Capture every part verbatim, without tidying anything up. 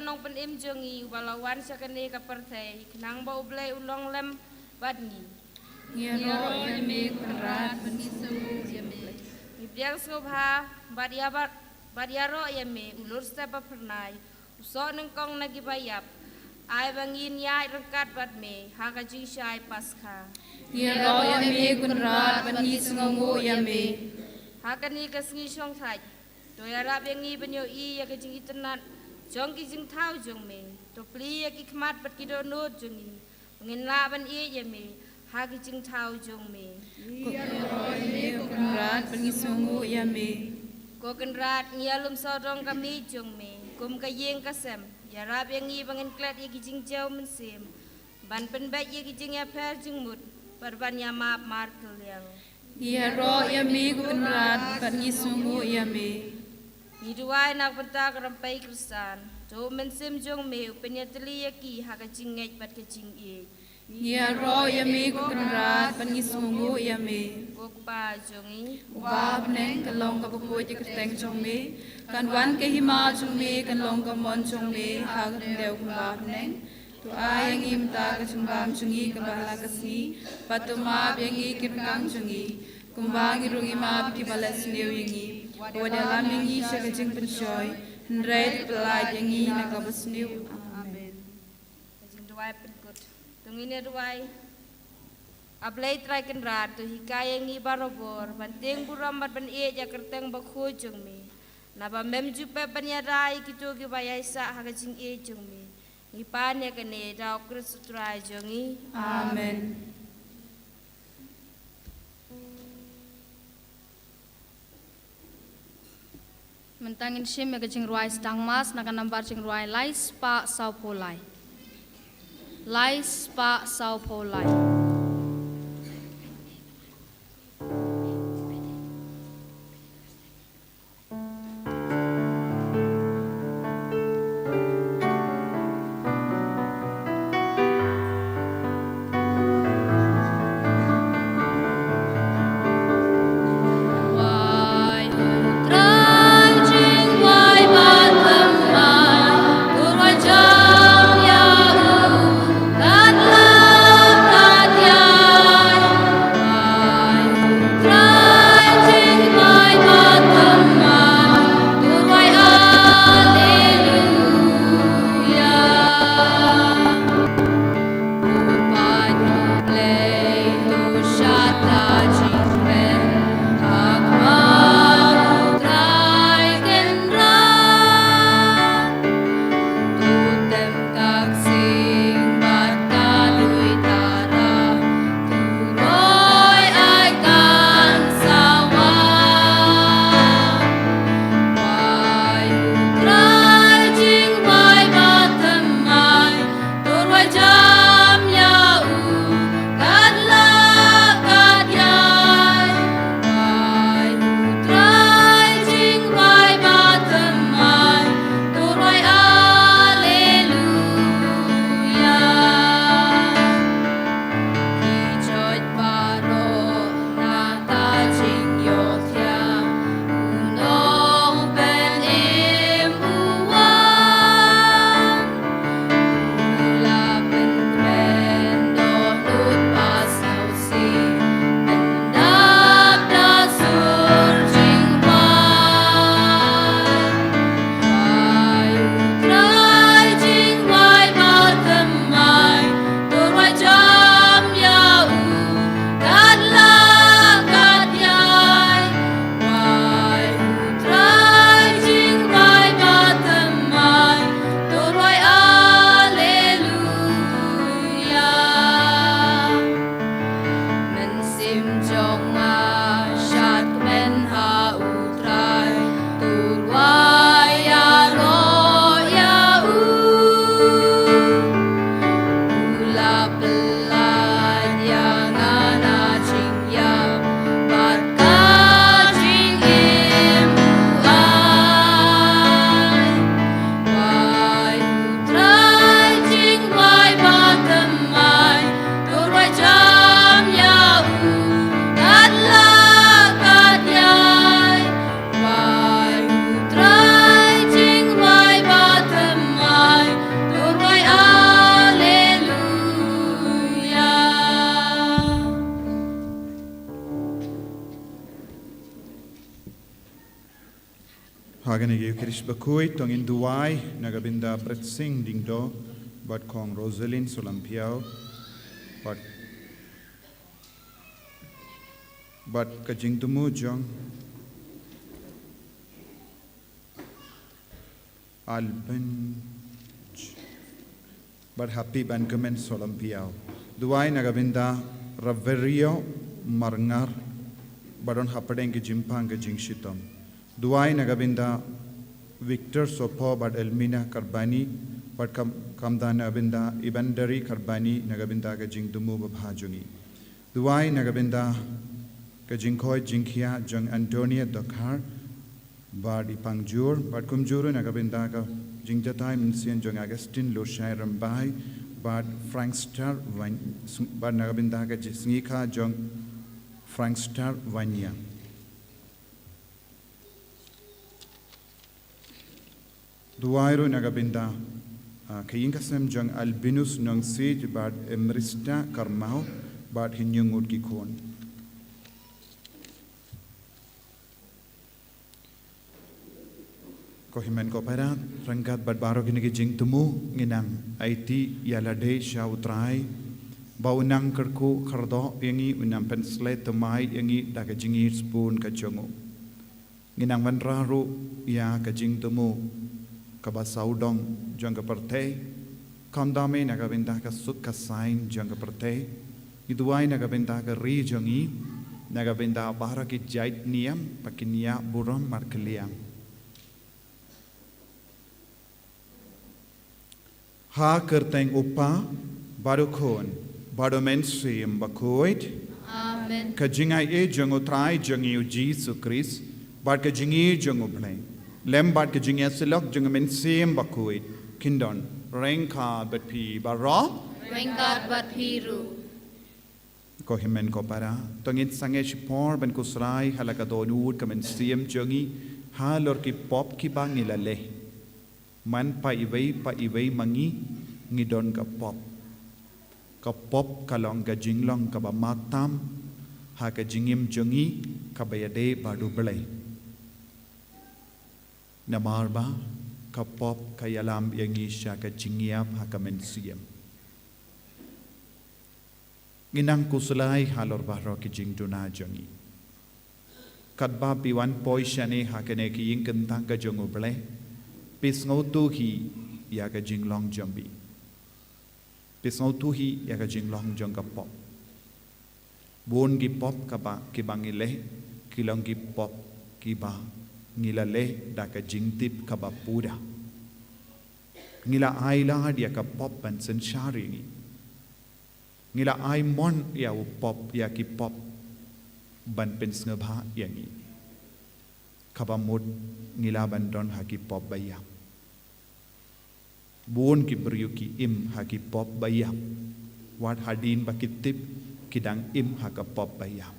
Nongpynim jong ngi uba la wan sha kane ka pyrthei, khnang ba U Blei u long lem bad ngi. Ngi ïaroh ïa me ko Kynrad, ban ngi sngewnguh ïa me. Ngi pdiang sngewbha bad ïa bad, bad ïaroh ïa me, u Lurstep ba phyrnai, u soh nyngkong na kiba ïap. Ai ba ngin ïaid ryngkat bad me ha ka jingshai Paskha. Ngi ïaroh ïa me ko Kynrad, ban ngi sngewnguh ïa me. Ha kane ka sngi shongthait, to ïarap ïa ngi ban ïohi ïa ka jingitynnad jong ki jingthaw jong me. To plie ïa ki khmat bad ki dohnud jong ngi, ba ngin lah ban ïeit ïa me ha ki jingthaw jong me. Ngi ïaroh ïa me ko Kynrad, ban ngi sngewnguh ïa me. Ko Kynrad, ngi ïalum sawdong ka miej jong me kum ka ïing ka sem. Ïarap ïa ngi ba ngin klet ïa ki jingjaw mynsiem, ban pynbeit ïa ki jingïapher jingmut bad ban ïamap markylliang. Ngi ïaroh ïa me ko Kynrad, ban ngi sngewnguh ïa me. Ngi duwai na ka bynta ka rympei Khristan, to u Mynsiem jong me u pynïatylli ïa ki ha ka jingngeit bad ka jingïeit. Ngi ïaroh ïa me ko Kynrad, ban ngi sngewnguh ïa me. Ko Kpa jong ngi uba ha bneng, kan long kaba khuid ïa ka kyrteng jong me. Kan wan ka hima jong me, kan long ka mon jong me ha ka khyndew kumba ha bneng. To ai ïa ngi mynta ka jingbam jong ngi kaba ha la ka sngi, bad to map ïa ngi ki ryngkang jong ngi, kumba ngi ruh ngi map ïa kiba leh sniew ïa ngi. Wat ïalam ïa ngi sha ka jingpynshoi, hynrei to pyllait ïa ngi na kaba sniew. Amen. Ka jingduwai pynkut. To ngin ïa duwai. A Blei Trai Kynrad, to hikai ïa ngi barabor ban tieng burom bad ban ïeit ïa ka kyrteng bakhuid jong me. Naba mem ju pep ban ïada ïa kito kiba ïaisah ha ka jingïeit jong me. Ngi pan ïa kane da U Khrist U Trai jong ngi. Amen. Mynta ngin shim ïa ka jingrwai sdang mass na ka nambar jingrwai lai spah sawphew lai. Lai spah sawphew lai. Kane ka Eucharist bakhuid to ngin duwai na ka bynta Britsing Diengdoh bad Kong Rosaline Solampiaw bad, bad ka jingthmu jong Alban bad Happy Benjamin Solampiaw. Duwai na ka bynta Raverio Marngar ba don hapdeng ka jingpang ka jingshitom. Duwai na ka bynta Victor Sopo bad Elmina Karbani bad kam, kam da na ka bynta Ibandari Karbani na ka bynta ka jingthmu babha jong ngi. Duwai na ka bynta ka jingkhoit jingkhiah jong Antonia Dokhar bad i pangjur, bad kumjuh ruh na ka bynta ka jingjatai mynsiem jong Augustine Lushai Rymbai bad Frank Star Wan-, bad na ka bynta ka ji-, sngikha jong Frank Star Wanya. Duwai ruh na ka bynta, ah, ka ïing ka sem jong Albinus Nongsiej bad Emrista Karmau bad hynñiew ngut ki khun. Ko hynmen ko para, ryngkat bad baroh kine ki jingthmu, ngin nang aiti ïa lade sha U Trai ba un nang kyrkhu kyrdoh ïa ngi, un nang pynshlei thymmai ïa ngi da ka jingïeit sbun ka jong u. Ngin nang wanrah ruh ïa ka jingthmu kaba sawdong jong ka pyrthei, khamtam eh na ka bynta ka suk ka saiñ jong ka pyrthei. Ngi duwai na ka bynta ka ri jong ngi, na ka bynta baroh ki jait niam bad ki nia burom markylliang. Ha kyrteng U Kpa bad U Khun bad U Mynsiem Bakhuid. Amen. Ka jingaiei jong U Trai jong ngi U Jisu Khrist bad ka jingïeit jong U Blei, lem bad ka jingïasyllok jong U Mynsiem Bakhuid, kin don ryngkat bad phi baroh. Ryngkat bad phi ruh. Ko hynmen ko para, to ngin sangeh shipor ban khuslai ha la ka dohnud ka mynsiem jong ngi halor ki pop kiba ngi la leh. Man pat iwei pat iwei ma ngi, ngi don ka pop. Ka pop ka long ka jinglong kaba mad tam ha ka jingim jong ngi kaba ïadei bad U Blei. Namar ba ka pop ka ïalam ïa ngi sha ka jingïap ha ka mynsiem. Ngin nang khuslai halor baroh ki jingduna jong ngi. Katba phi wan poi shane ha kane ka ïing kyntang ka jong U Blei, phi sngewthuh hi ïa ka jinglong jong phi. Phi sngewthuh hi ïa ka jinglong jong ka pop. Bun ki pop kaba, kiba ngi leh, ki long ki pop kiba ngi la leh da ka jingtip kaba pura. Ngi la ailad ïa ka pop ban synshar ïa ngi. Ngi la ai mon ïa u pop, ïa ki pop ban pynsngewbha ïa ngi. Kaba mut ngi lah ban don ha ki pop ba ïap. Bun ki briew ki im ha ki pop ba ïap. Wat hadien ba ki tip, ki dang im ha ka pop ba ïap.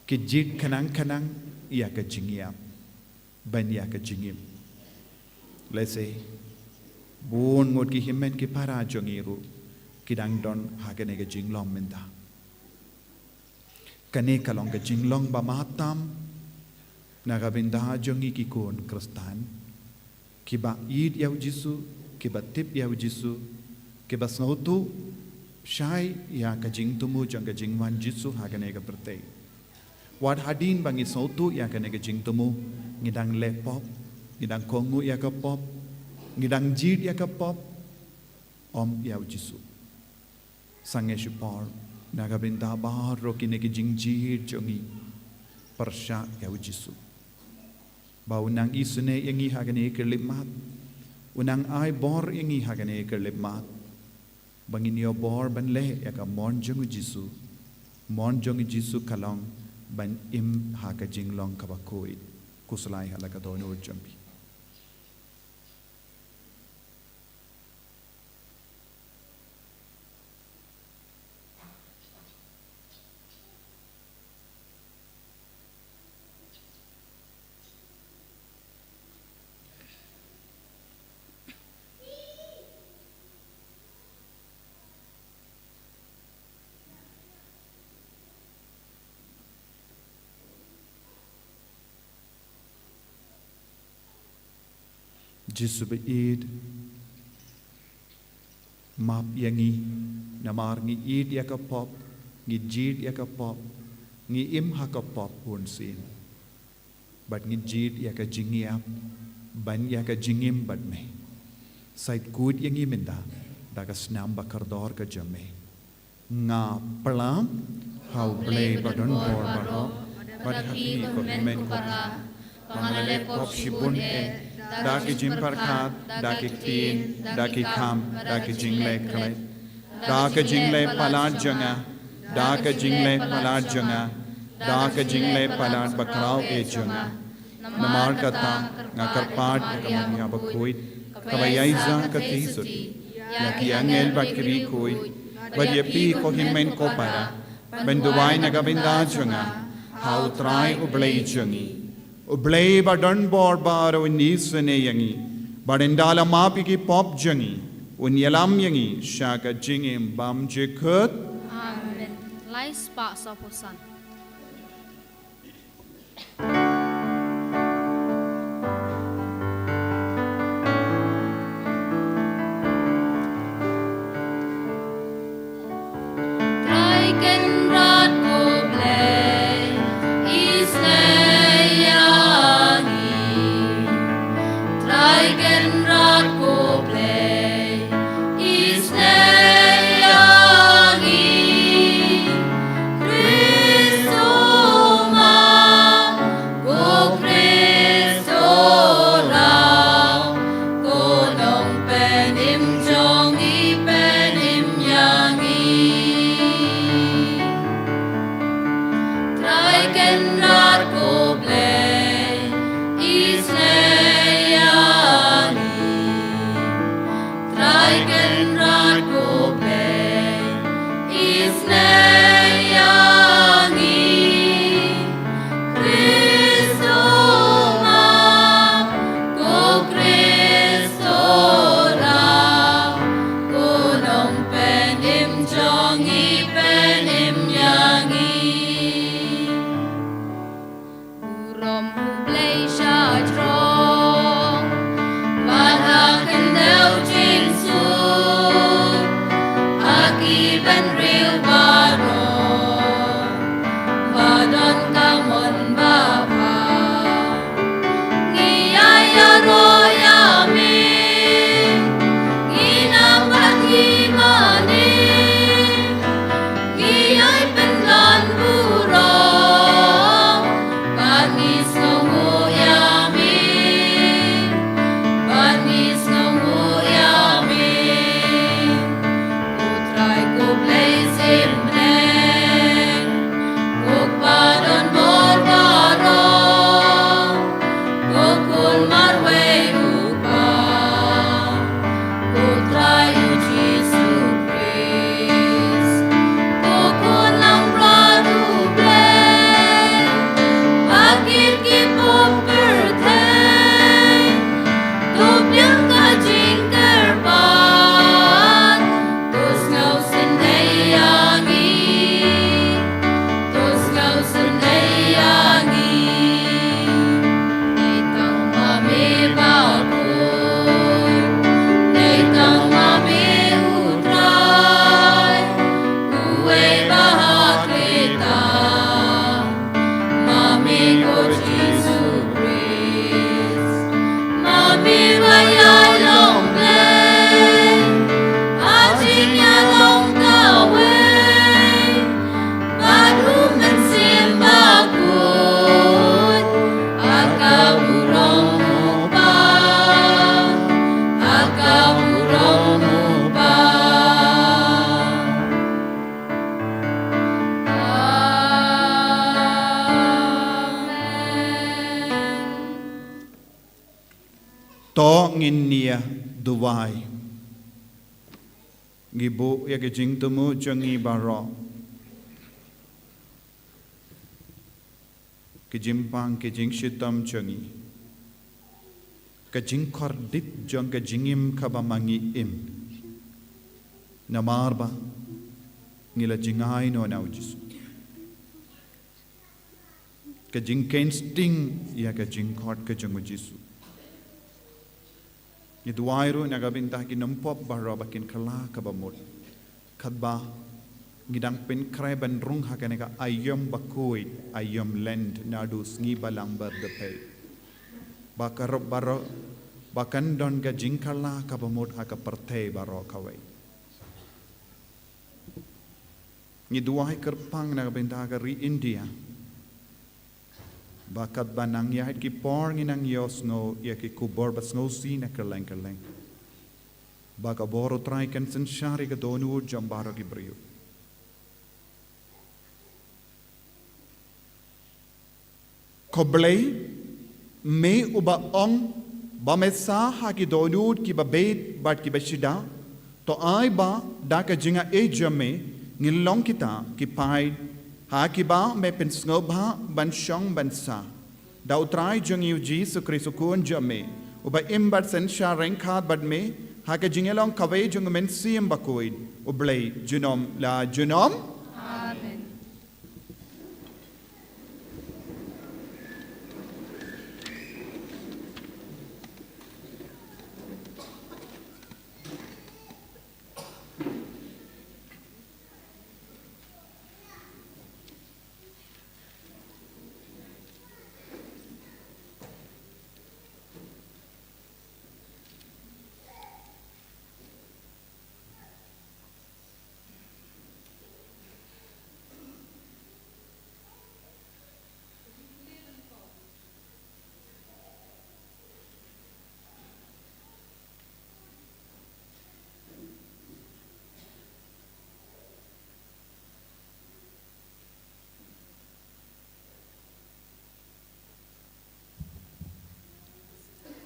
Ki jied khnang khnang ïa ka jingïap ban ïa ka jingim. Lehse bun ngut ki hynmen ki para jong ngi ruh ki dang don ha kane ka jinglong mynta. Kane ka long ka jinglong ba mad tam na ka bynta jong ngi ki khun Khristan kiba ïeit ïa U Jisu, kiba tip ïa U Jisu, kiba sngewthuh shai ïa ka jingthmu jong ka jingwan Jisu ha kane ka pyrthei. Wat hadien ba ngi sngewthuh ïa kane ka jingthmu, ngi dang leh pop, ngi dang kohnguh ïa ka pop, ngi dang jied ïa ka pop, ym ïa U Jisu. Sangeh shipor na ka bynta baroh kine ki jingjied jong ngi, pyrshah ïa U Jisu ba un nang isynei ïa ngi ha kane ka khyllipmat, un nang ai bor ïa ngi ha kane ka khyllipmat, ba ngin ïoh bor ban leh ïa ka mon jong U Jisu. Mon jong U Jisu ka long ban im ha ka jinglong kaba khuid. Khuslai ha la ka dohnud jong phi. Jisu ba ïeit, map ïa ngi, namar ngi ïeit ïa ka pop, ngi jied ïa ka pop, ngi im ha ka pop bun sien. Bad ngi jied ïa ka jingïap ban ïa ka jingim bad me. Sa ïeit kut ïa ngi mynta da ka snam ba kordor ka jong me. Nga pyrshang ha U Blei ba don bor baroh, bad ha ki ko hynmen ko para, ba nga la leh pop shibun eh, da ki jingpyrkhat, da ki ktien, da ki kam, da ki jingleh klet, da ki jingleh palat jong nga, da ki jingleh palat jong nga, da ki jingleh palat bakhraw eh jong nga. Namar kata nga kyrpad ïa ka Maria bakhuid, kaba ïai ïa ka theisotti, ïa ki angel bad ki riewkhuid, bad ïa phi ko hynmen ko para, ban duwai na ka bynta jong nga ha U Trai U Blei jong ngi. U Blei ba don bor baroh un isynei ïa ngi, bad ynda la map ïa ki pop jong ngi, un ïalam ïa ngi sha ka jingim bymjukut. Amen. Lai spah sawphew san. Trai Kynrad ko Blei, isynei ïa ngi. Trai Kynrad ko Blei, isynei ïa ngi. Khrist u ma, ko Khrist u ram, ko nongpynim jong ngi, pynim ïa ngi. Trai Kynrad ko Blei, isynei ïa ngi. Trai Kynrad ko Blei, isynei ïa ngi. Khrist u ma, ko Khrist u ram, ko nongpynim jong ngi, pynim ïa ngi. Burom U Blei sha jrong, bad ha khyndew jingsuk, ha ki bynriew baroh, ba don ka mon babha. Ngi ïai ïaroh ïa me, ngi nang bad ngi mane. Ngi ïai pyndon burom, bad ngi sngewnguh ïa me, bad ngi sngewnguh ïa me. Ko Trai ko Blei sien bneng, ko kpa don bor baroh, ko khun marwei u kpa. Ko Trai U Jisu Khrist, ko Khun Langbrot U Blei, ba kit ki pop pyrthei, to biang ka jingkyrpad, to sngewsynei ïa ngi. To sngewsynei ïa ngi. Dei tang ma me bakhuid, dei tang ma me U Trai, uwei ba ha kyrteng, ma me ko Jisu Khrist. Ma me ba ïalong Blei, ha jingïalong kawei, bad U Mynsiem Bakhuid, ha ka burom U Kpa, ha ka burom U Kpa. Amen. To ngin ïa duwai. Ngi buh ïa ki jingthmu jong ngi baroh, ki jingpang, ki jingshitom jong ngi, ka jingkordit jong ka jingim kaba ma ngi im. Namar ba ngi la jingai noh na U Jisu. Ka jingkheiñ sting ïa ka jingkhot ka jong U Jisu. Ngi duwai ruh na ka bynta ki nongpop baroh ba kin kylla kaba mut. Katba ngi dang pynkhreh ban rung ha kane ka aïom bakhuid, aïom Lent naduh sngi Balang Bar Dapei. Ba ka rup baroh, ba kan don ka jingkylla kaba mut ha ka pyrthei baroh kawei. Ngi duwai kyrpang na ka bynta ka ri India. Ba katba nang ïaid ki por ngi nang ïohsngew ïa ki khubor ba sngewsih na kylleng kylleng. Ba ka bor U Trai kan synshar ïa ka dohnud jong baroh ki briew. Ko Blei, me uba ong ba me sah ha ki dohnud kiba beit bad kiba shida, to ai ba da ka jingaiei jong me ngin long kita ki paid ha kiba me pynsngewbha ban shong ban sah. Da U Trai jong ngi U Jisu Khrist U Khun jong me, uba im bad synshar ryngkat bad me ha ka jingïalong kawei jong U Mynsiem Bakhuid, U Blei junom la junom. Amen.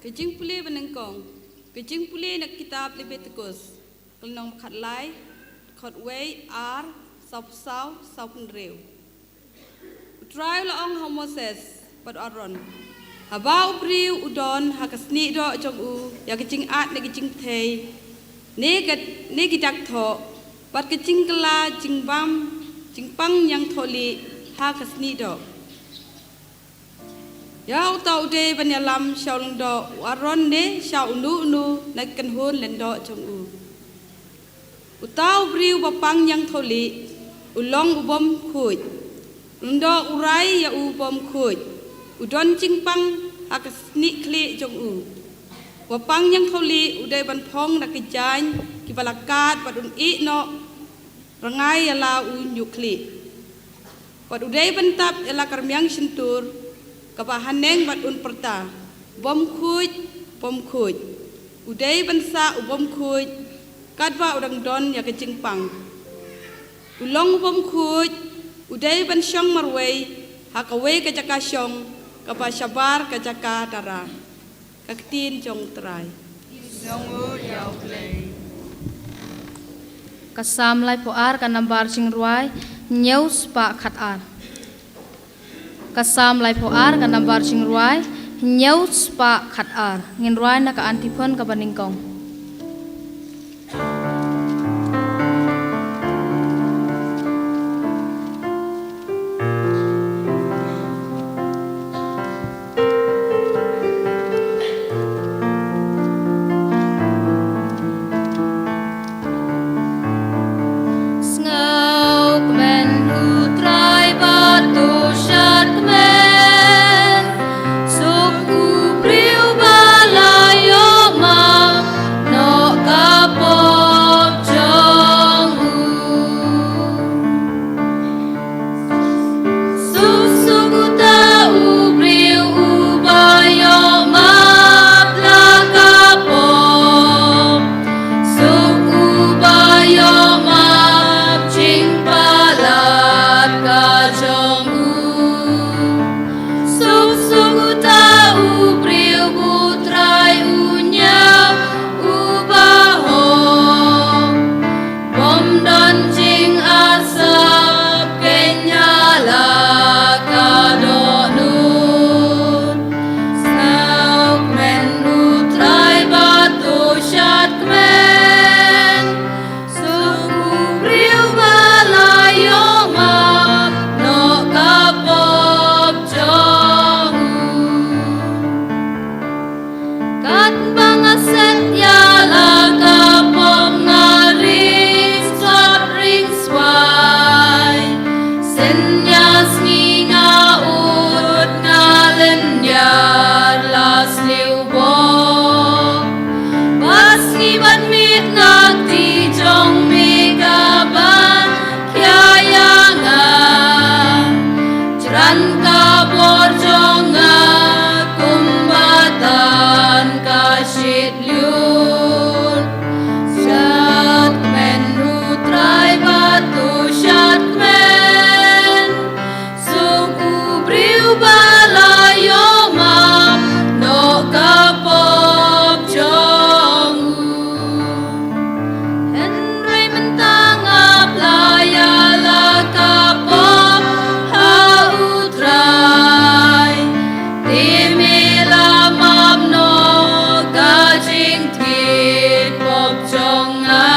Ka jingpule ba nyngkong. Ka jingpule na ka kitab Lebitikos. Ka lynnong ba khatlai, dkhot wei, ar, saw phew saw, saw phew hynriew. U Trai u la ong ha u Moses bad u Aaron. Haba u briew u don ha ka snieh doh jong u ïa ka jingat ne ka jingpyrthei, ne ka, ne ki dak thoh, bad ka jingkylla jingbam jingpang ñiangthohlieh ha ka snieh doh. Ïa uta u dei ban ïalam sha u lyngdoh u Aaron ne sha uno uno na ki kynhun lyngdoh jong u. Uta u briew ba pang ñiangthohlieh u long u bym khuid. U lyngdoh u rai ïa u bym khuid. U don jingpang ha ka snieh khlieh jong u. Ba pang ñiangthohlieh u dei ban phong na ki jaiñ kiba la kad bad un ïeh noh rngai ïa la u ñiuh khlieh. Bad u dei ban tap ïa la ka rmiang shyntur kaba haneng bad un pyrta, bym khuid, bym khuid. U dei ban sah u bym khuid katba u dang don ïa ka jingpang. U long u bym khuid u dei ban shong marwei ha kawei ka jaka shong kaba shabar ka jaka dara. Ka ktien jong U Trai. Jong U ïa U Blei. Ka Salm laiphew ar ka nambar jingrwai hynñiew spah khatar. Ka Salm laiphew ar ka nambar jingrwai hynñiew spah khatar. Ngin rwai na ka antiphon kaba nyngkong. Sngewkmen u Trai bad to shad kmen. Suk u briew ba la ïoh ma. Iban mit na kti jong me kaban khia ïa nga. Jran ka bor jong nga kumba tan ka shit lut. Shad kmen u Trai bad to shad kmen. Suk u briew ba la ïoh map noh ka pop jong u. Hynrei mynta nga plie ïa la ka pop ha u Trai. Te me la map noh ka jingthied pop jong nga.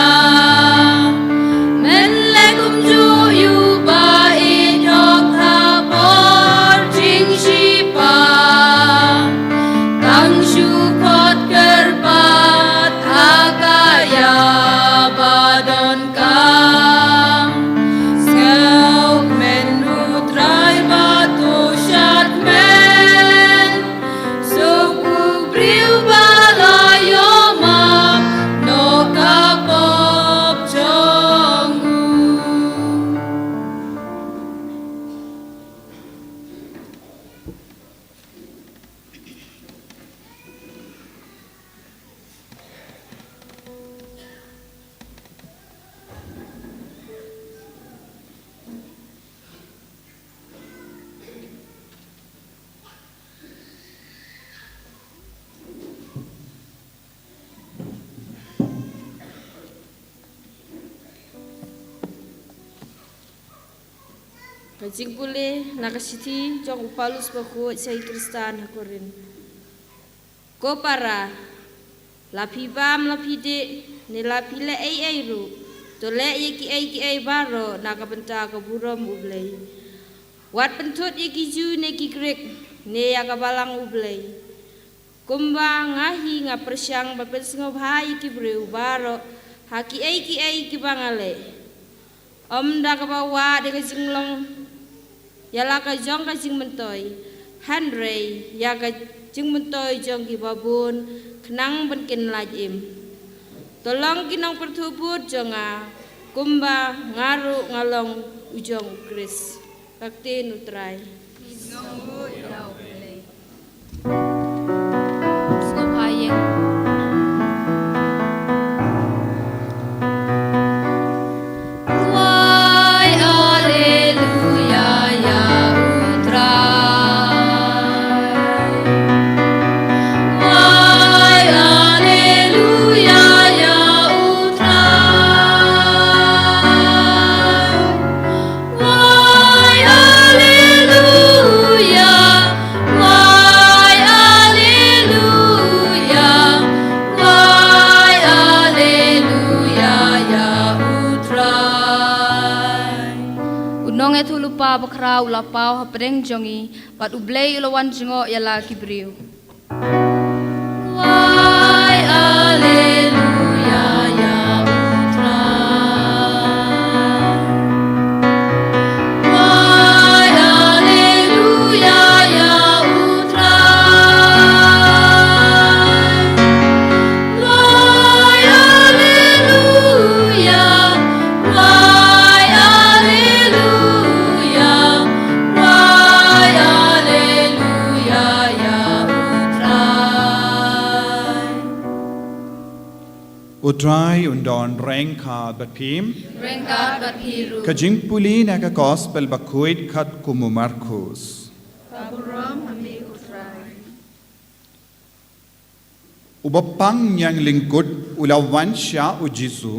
Men leh kumjuh ïa u ba ïeit hok ha por jingshipa. Tang shu khot kyrpad ha ka ïa ba donkam. Sngewkmen u Trai bad to shad kmen. Suk u briew ba la ïoh map noh ka pop jong u. Ka jingpule na ka shithi jong u Paulus bakhuid sha ki Khristan ha Korinth. Ko para, la phi bam, la phi dih, ne la phi leh ei ei ruh, to leh ïa kiei kiei baroh na ka bynta ka burom U Blei. Wat pynthut ïa ki Jiw ne ki Grik, ne ïa ka balang U Blei. Kumba nga hi nga pyrshang ban pynsngewbha ïa ki briew baroh ha kiei kiei kiba nga leh. Ym da kaba wad ïa ka jinglong ïa la ka jong ka jingmyntoi, hynrei ïa ka jingmyntoi jong kiba bun, khnang ban kin lait im. To long ki nongpyrthuh bud jong nga, kumba nga ruh nga long u jong u Khrist. Ka ktien U Trai. Sngewbha ïa. Wai, aleluya, ïa U Trai. Wai, aleluya, ïa U Trai. Wai, aleluya. Wai, aleluya. Wai, aleluya, ïa U Trai. U nongïathuhlypa bakhraw u la paw hapdeng jong ngi, bad U Blei u la wan jngoh ïa la ki briew. Wai, aleluya, ïa U Trai. Wai, aleluya, ïa U Trai. Wai, aleluya. Wai, aleluya. Wai, aleluya, ïa U Trai. U Trai un don ryngkat bad phi. Ryngkat bad phi ruh. Ka jingpule na ka Gospel bakhuid katkum u Markus. Ka burom ha me, U Trai. Uba pang ñianglyngkut u la wan sha u Jisu,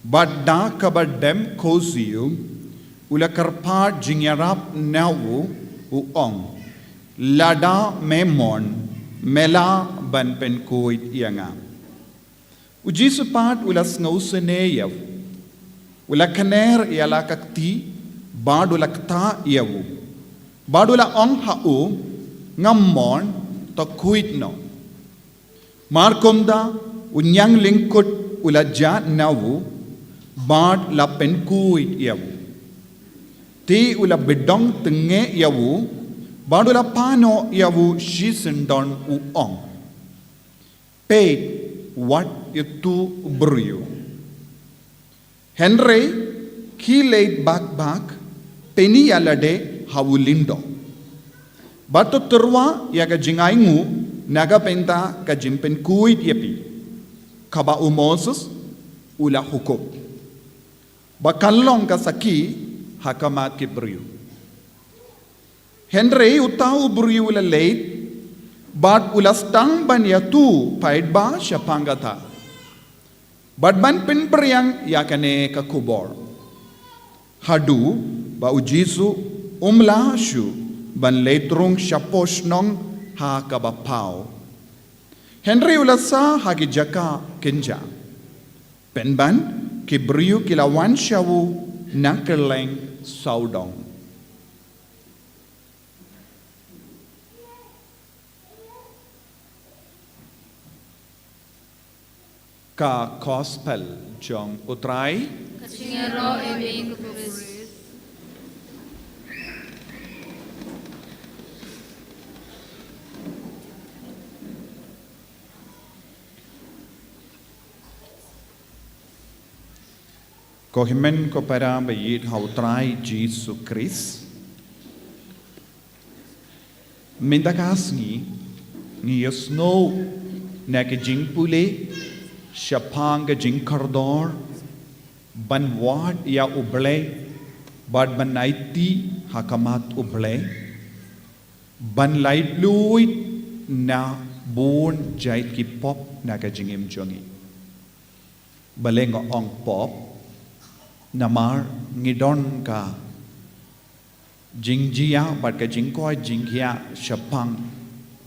bad da kaba dem khuslai, u la kyrpad jingïarap na u, u ong, lada me mon, me lah ban pynkhuid ïa nga. U Jisu pat u la sngewsynei ïa u. U la kner ïa la ka kti, bad u la ktah ïa u. Bad u la ong ha u, nga mon, to khuid noh. Markumta, u ñianglyngkut u la jah na u, bad la pynkhuid ïa u. Te u la bydong tyngeh ïa u, bad u la pan noh ïa u shisyndon u ong. Peit, wat ïa utu u briew. Hynrei ki leit bak bak pyni ïa lade ha u lyngdoh, bad to tyrwa ïa ka jingainguh na ka bynta ka jingpynkhuid ïa phi, kaba u Moses u la hukum, ba kan long ka sakhi ha khmat ki briew. Hynrei uta u briew u la leit, bad u la sdang ban ïathuh paidbah shaphang kata, bad ban pynphriang ïa kane ka khubor, haduh ba u Jisu um lah shuh ban leit rung shapoh shnong ha kaba paw. Hynrei u la sah ha ki jaka kynjah, pynban ki briew ki la wan sha u na kylleng sawdong. Ka Gospel jong u Trai. Ka jingïaroh ïa me, ko Khrist. Ko hynmen ko para ba ïeit ha u Trai Jisu Khrist, mynta ka sngi ngi ïohsngew na ka jingpule shaphang ka jingkordor ban wad ïa u Blei, bad ban aiti ha khmat u Blei, ban laitluid na bun jait ki pop na ka jingim jong ngi. Balei nga ong pop? Namar ngi don ka jingjia bad ka jingkoit jingkhiah shaphang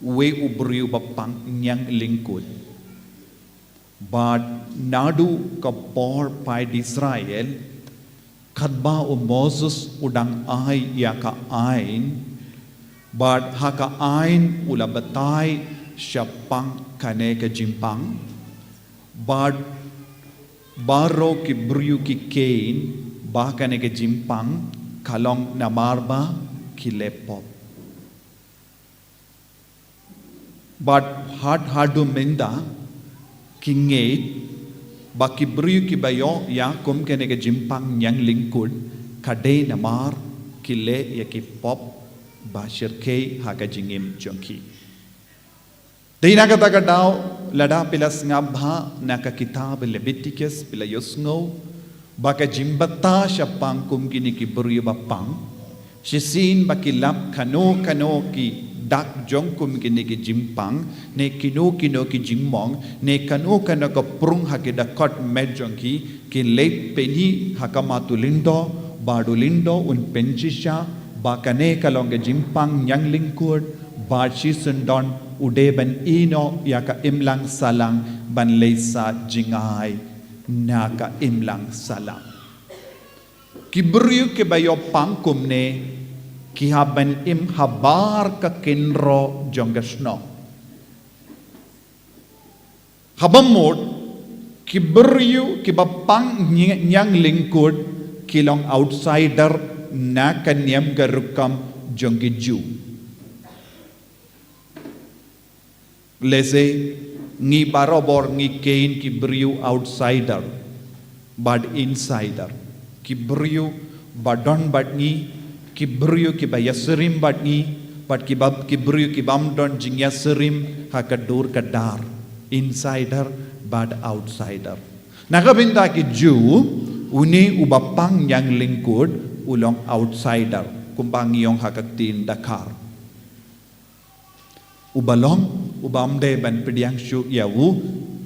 uwei u briew ba pang ñianglyngkut. Bad naduh ka por paid Israel, katba u Moses u dang ai ïa ka aiñ, bad ha ka aiñ u la batai shaphang kane ka jingpang, bad baroh ki briew ki kheiñ ba kane ka jingpang ka long namar ba ki leh pop. Bad had haduh mynta ki ngeit ba ki briew kiba ïoh ïa kum kane ka jingpang ñianglyngkut ka dei namar ki leh ïa ki pop ba shyrkhei ha ka jingim jong ki. Dei na kata ka daw, lada phi la sngap bha na ka kitab Leviticus, phi la ïohsngew ba ka jingbthah shaphang kum kine ki briew ba pang, shisien ba ki lap kano kano ki dak jong kum kine ki jingpang, ne kino kino ki jingmong, ne kano kano ka prung ha ki dkhot met jong ki, kin leit pyni ha khmat u lyngdoh, bad u lyngdoh un pynshisha ba kane ka long ka jingpang ñianglyngkut, bad shisyndon u dei ban ïehnoh ïa ka imlang sahlang ban leit sah jngai na ka imlang sahlang. Ki briew kiba ïoh pang kumne ki hap ban im habar ka kynroh jong ka shnong. Haba mut, ki briew kiba pang ñi-, ñianglyngkut ki long outsider na ka niam ka rukom jong ki Jiw. Lehse ngi barabor ngi kheiñ ki briew outsider bad insider. Ki briew ba don bad ngi, ki briew kiba ïasyriem bad ngi, bad kiba, ki briew kibym don jingïasyriem ha ka dur ka dar. Insider bad outsider. Na ka bynta ki Jiw, une uba pang ñianglyngkut u long outsider, kumba ngi ong ha ka ktien Dkhar. Uba long, ubym dei ban pdiang shuh ïa u,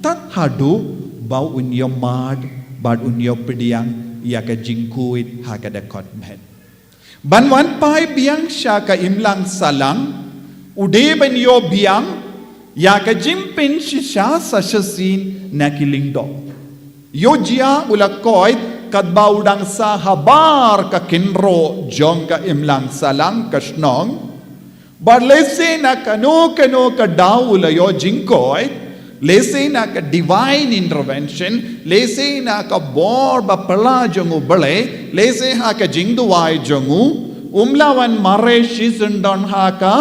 tad haduh ba un ïoh mad bad un ïoh pdiang ïa ka jingkhuid ha ka dkhot met. Ban wan phai biang sha ka imlang sahlang, u dei ban ïoh biang ïa ka jingpynshisha sa shisien na ki lyngdoh. Ïoh jia u la koit katba u dang sah habar ka kynroh jong ka imlang sahlang ka shnong. Bad lehse na kano kano ka daw u la ïoh jingkoit, lehse na ka divine intervention, lehse na ka bor ba phylla jong U Blei, lehse ha ka jingduwai jong u, um lah ban mareh shisyndon ha ka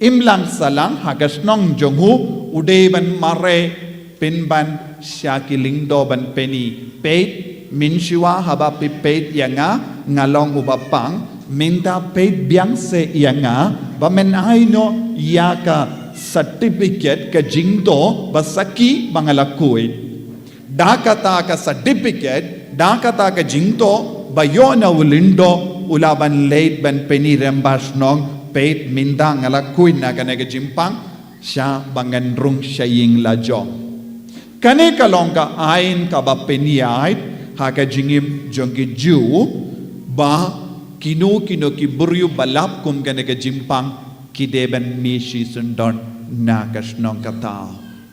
imlang sahlang ha ka shnong jong u, u dei ban mareh Pynban sha ki lyngdoh ban pyni, peit, mynshuwa haba phi peit ïa nga, nga long uba pang, mynta peit biang seh ïa nga, ba men ai noh ïa ka certificate, ka jingdoh ba sakhi ba nga la khuid. Da kata ka certificate, da kata ka jingdoh ba ïoh na u lyngdoh, u lah ban leit ban pyni rangbah shnong, peit mynta nga la khuid na kane ka jingpang, sha ba ngan rung sha ïing la jong. Kane ka long ka aiñ kaba pynïaid ha ka jingim jong ki Jiw, ba kino kino ki briew ba lap kum kane ka jingpang, ki dei ban mih shisyndon na ka shnong kata.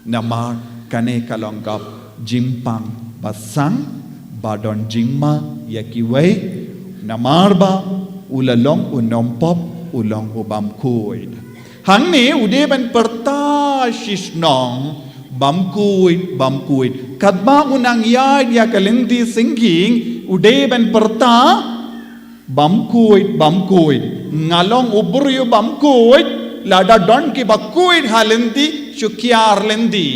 Namar kane ka long ka jingpang ba sang, ba don jingma ïa kiwei, namar ba u la long u nongpop, u long u bym khuid. Hangne u dei ban pyrta shisnong, bym khuid, bym khuid. Katba u nang ïaid ïa ka lynti syngkien, u dei ban pyrta, bym khuid, bym khuid. Nga long u briew bym khuid, lada don kiba khuid ha lynti, shu kiar lynti.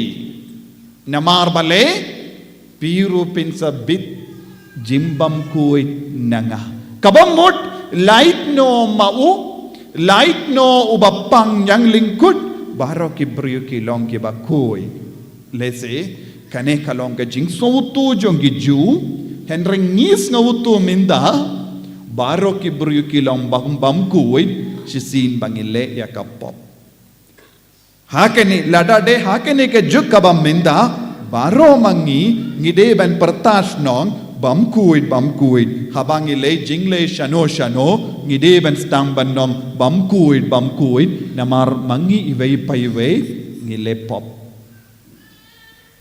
Namar balei, phi ruh phin sa bit jingbym khuid na nga. Kaba mut, lait noh ma u, lait noh uba pang ñianglyngkut, baroh ki briew ki long kiba khuid. Lehse, kane ka long ka jingsngewthuh jong ki Jiw, hynrei ngi sngewthuh mynta, baroh ki briew ki long bym, bym khuid, shisien ba ngi leh ïa ka pop. Ha kane, lada dei ha kane ka juk kaba mynta, baroh ma ngi, ngi dei ban pyrta shnong, bym khuid, bym khuid. Haba ngi leit jingleit shano shano, ngi dei ban sdang ban ong, bym khuid, bym khuid. Namar ma ngi iwei pa iwei, ngi leh pop.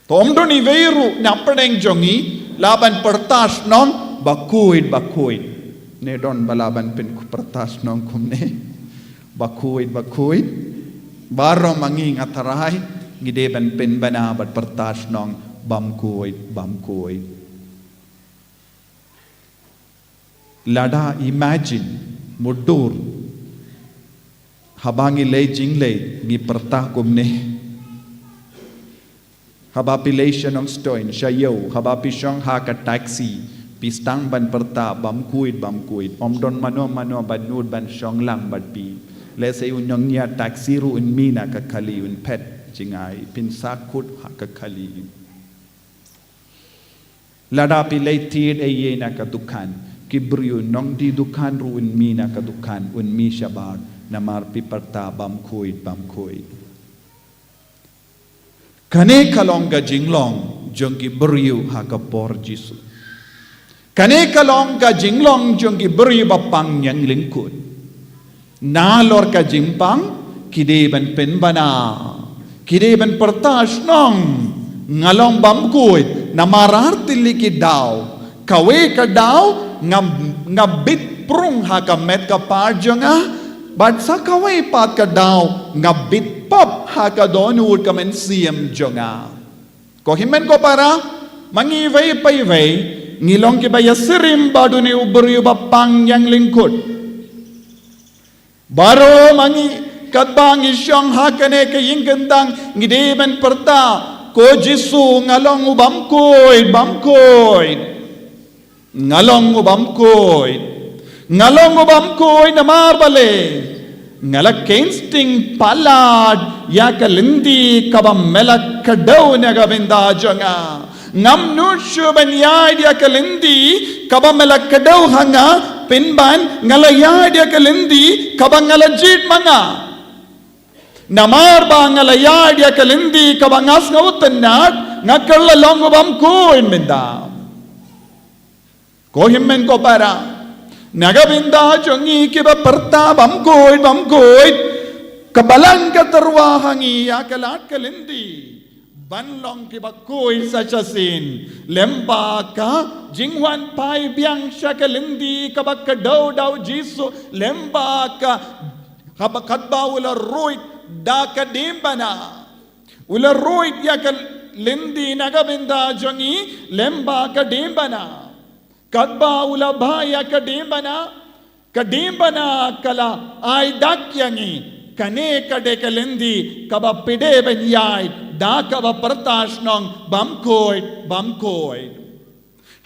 To ym don iwei ruh na pdeng jong ngi, lah ban pyrta shnong, ba khuid, ba khuid. Ne don ba lah ban pyn-, pyrta shnong kumne. Ba khuid, ba khuid. Baroh ma ngi, nga tharai, ngi dei ban pynbna bad pyrta shnong, bym khuid, bym khuid. Lada imagine, mutdur, haba ngi leit jingleit, ngi pyrta kumne. Haba phi leit sha Nongstoiñ, sha ïew, haba phi shong ha ka taxi, phi sdang ban pyrta, bym khuid, bym khuid. Ym don mano mano ba nud ban shong lang bad phi. Lehse u nongñiah taxi ruh un mih na ka kali, un phet jngai, phin sah kut ha ka kali. Lada phi leit thied ei ei na ka dukan, ki briew nongdie dukan ruh un mih na ka dukan, un mih shabar, namar phi pyrta, bym khuid, bym khuid. Kane ka long ka jinglong jong ki briew ha ka por Jisu. Kane ka long ka jinglong jong ki briew ba pang ñianglyngkut. Nalor ka jingpang, ki dei ban pynbna, ki dei ban pyrta shnong, nga long bym khuid, namar ar tylli ki daw. Kawei ka daw, nga, nga bit prung ha ka met ka phad jong nga, bad sa kawei pat ka daw, nga bit pop ha ka dohnud ka mynsiem jong nga. Ko hynmen ko para, ma ngi iwei pa iwei, ngi long kiba ïasyriem bad une u briew ba pang ñianglyngkut. Baroh ma ngi, katba ngi shong ha kane ka ïing kyntang, ngi dei ban pyrta, ko Jisu, nga long u bym khuid, bym khuid. Nga long u bym khuid. Nga long u bym khuid namar balei? Nga la kheiñ sting palat ïa ka lynti kaba me la kdew na ka bynta jong nga. Ngam nud shuh ban ïaid ïa ka lynti kaba me la kdew ha nga, pynban nga la ïaid ïa ka lynti kaba nga la jied ma nga. Namar ba nga la ïaid ïa ka lynti kaba nga sngewtynnat, nga kylla long u bym khuid mynta. Ko hynmen ko para, na ka bynta jong ngi kiba pyrta bym khuid, bym khuid, ka Balang ka tyrwa ha ngi ïa ka lad ka lynti ban long kiba khuid sa shisien. Lem bad ka jingwan phai biang sha ka lynti kaba kdew da u Jisu, lem bad ka, haba katba u la ruid da ka diengphna. U la ruid ïa ka lynti na ka bynta jong ngi, lem bad ka diengphna. Katba u la bha ïa ka diengphna, ka diengphna ka la ai dak ïa ngi. Kane ka dei ka lynti kaba phi dei ban ïaid da kaba pyrta shnong bam khuid, bam khuid.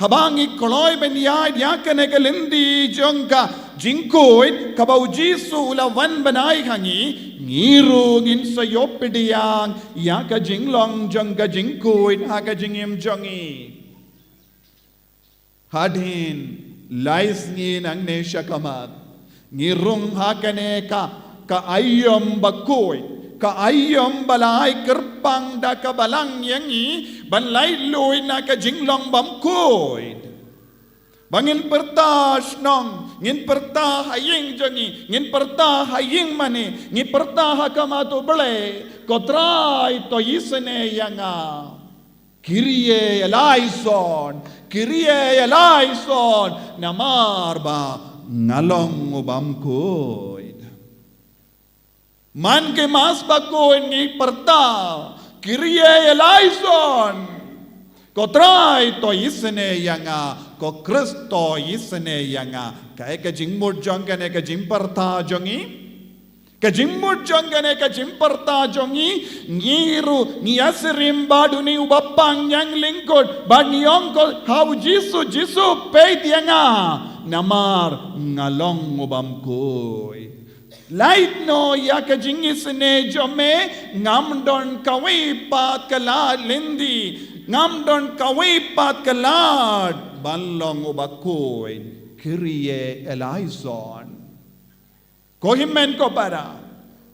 Haba ngi kloi ban ïaid ïa kane ka lynti jong ka jingkhuid kaba U Jisu u la wan ban ai ha ngi, ngi ruh ngin sa ïoh pdiang ïa ka jinglong jong ka jingkhuid ha ka jingim jong ngi. Hadien lai sngi nangne sha khmat, ngi rung ha kane ka, ka aïom ba khuid, ka aïom ba la ai kyrpang da ka Balang ïa ngi ban laitluid na ka jinglong bam khuid. Ba ngin pyrta shnong, ngin pyrta ha ïing jong ngi, ngin pyrta ha ïing mane, ngi pyrta ha khmat U Blei, ko Trai to isynei ïa nga. Kyrie eleison, Kyrie eleison, namar ba nga long u bam khuid. Man ki Mass ba khuid ngi pyrta, Kyrie eleison. Ko Trai to isynei ïa nga, ko Khrist to isynei ïa nga. Kaei ka jingmut jong kane ka jingpyrta jong ngi? Ka jingmut jong kane ka jingpyrta jong ngi, ngi ruh ngi ïasyriem bad une uba pang ñianglyngkot, bad ngi ong ko ha U Jisu, Jisu peit ïa nga, namar nga long u bam khuid. Lait noh ïa ka jingisynei jong me, ngam don kawei pat ka lad lynti, ngam don kawei pat ka lad ban long uba khuid. Kyrie eleison. Ko hynmen ko para,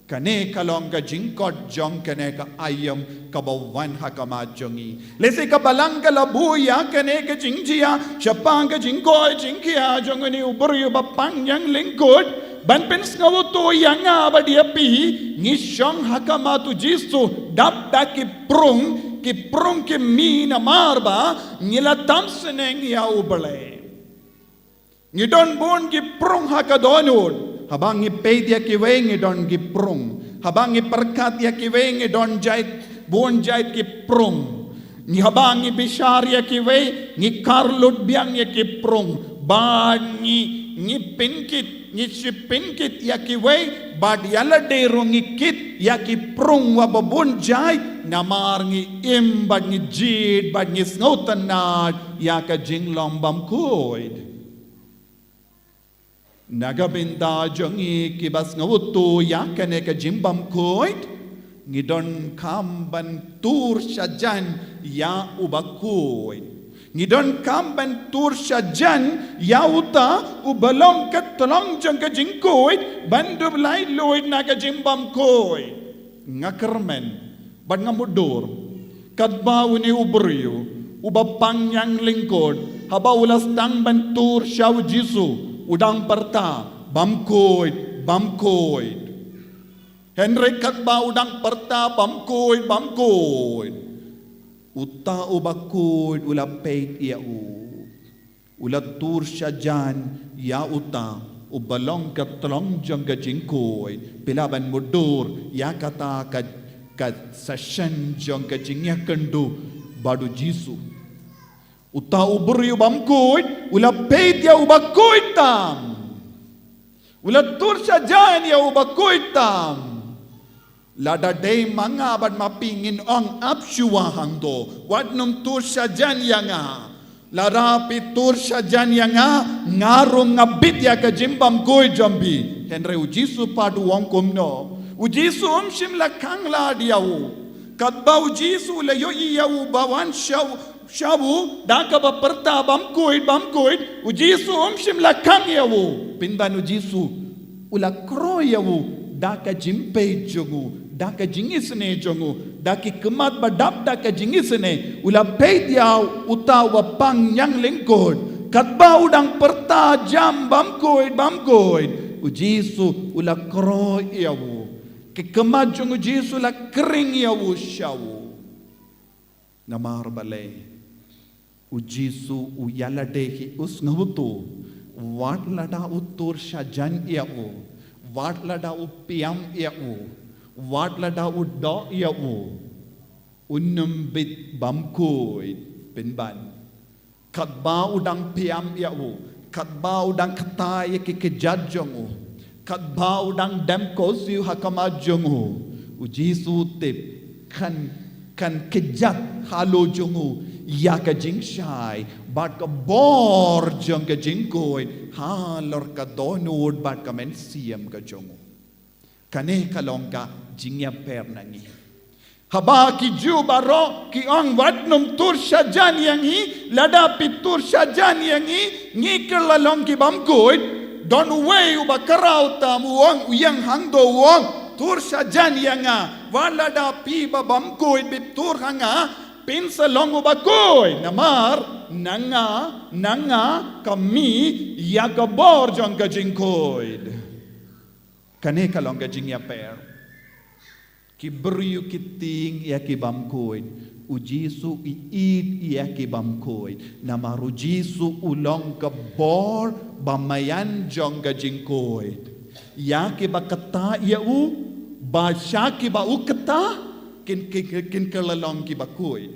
kane ka long ka jingkhot jong kane ka aïom kaba wan ha khmat jong ngi. Lehse ka Balang ka la buh ïa kane ka jingjia shaphang ka jingkoit jingkhiah jong une u briew ba pang ñianglyngkot, ban pynsngewthuh ïa nga bad ïa phi, ngi shong ha khmat U Jisu dap da ki prung, ki prung ki mih namar ba ngi la tam sneng ïa U Blei. Ngi don bun ki prung ha ka dohnud. Haba ngi peit ïa kiwei ngi don ki prung. Haba ngi pyrkhat ïa kiwei ngi don jait, bun jait ki prung. Ngi, haba ngi bishar ïa kiwei ngi kar lut biang ïa ki prung. Bad ngi, ngi pynkit, ngi shipynkit ïa kiwei. Bad ïa lade ruh ngi kit ïa ki prung wa ba bun jait. Namar ngi im bad ngi jied bad ngi sngewtynnad ïa ka jinglong bam khuid. Na ka bynta jong ngi kiba sngewthuh ïa kane ka jingbam khuid, ngi donkam ban tur sha jan ïa uba khuid. Ngi donkam ban tur sha jan ïa uta uba long ka tlong jong ka jingkhuid, ban dup laitluid na ka jingbam khuid. Nga kyrmen bad nga mutdur katba une u briew uba pang ñianglyngkot, haba u la sdang ban tur sha u Jisu, u dang pyrta, "Bam khuid, bam khuid." Hynrei katba u dang pyrta, "Bam khuid, bam khuid," uta uba khuid u la peit ïa u. U la tur sha jan ïa uta uba long ka tlong jong ka jingkhuid. Phi lah ban mutdur ïa kata ka, ka session jong ka jingïakynduh bad u Jisu. Uta u briew bam khuid u la peit ïa uba khuid tam. U la tur sha jan ïa uba khuid tam. Lada dei ma nga bad ma phi ngin ong ap shuwa hangto, wat nym tur sha jan ïa nga. Lada phi tur sha jan ïa nga, nga ruh nga bit ïa ka jingbam khuid jong phi. Hynrei u Jisu pat u ong kumno? U Jisu um shym la khang lad ïa u. Katba u Jisu u la ïohi ïa u ba wan sha u, sha u da kaba pyrta, "Bam khuid, bam khuid," u Jisu um shym la khang ïa u. Pynban u Jisu u la kroi ïa u da ka jingpeit jong u, da ka jingisynei jong u, da ki khmat ba dap da ka jingisynei. U la peit ïa uta uba pang ñianglyngkot. Katba u dang pyrta jam, "Bam khuid, bam khuid," u Jisu u la kroi ïa u. Ki khmat jong u Jisu la khring ïa u sha u. Namar balei? U Jisu u ïa lade hi u sngewthuh, wat lada u tur sha jan ïa u, wat lada u piam ïa u, wat lada u doh ïa u, un ym bit bam khuid. Pynban, katba u dang piam ïa u, katba u dang kta ïa ki kjat jong u, Katba u dang dem khublei ha khmat jong u, u Jisu u tip kan, kan kjat halor jong u ïa ka jingshai bad ka bor jong ka jingkhuid halor ka dohnud bad ka mynsiem ka jong u. Kane ka long ka jingïapher na ngi. Haba ki Jiw baroh ki ong, wat nym tur shah jan ïa ngi, lada phi tur shah jan ïa ngi, ngi kylla long ki bym khuid. Don uwei uba khraw tam u ong, u ïeng hangto u ong, tur shah jan ïa nga, wat lada phi ba bym khuid phi tur ha nga, phin sa long uba khuid. Namar na nga, na nga ka mih ïa ka bor jong ka jingkhuid. Kane ka long ka jingïapher. Ki briew ki tieng ïa ki bym khuid. U Jisu u ïeit ïa ki bym khuid. Namar u Jisu u long ka bor ba maïan jong ka jingkhuid. Ïa kiba kata ïa u, ba sha kiba u kata, kin, kin, kin kylla long kiba khuid.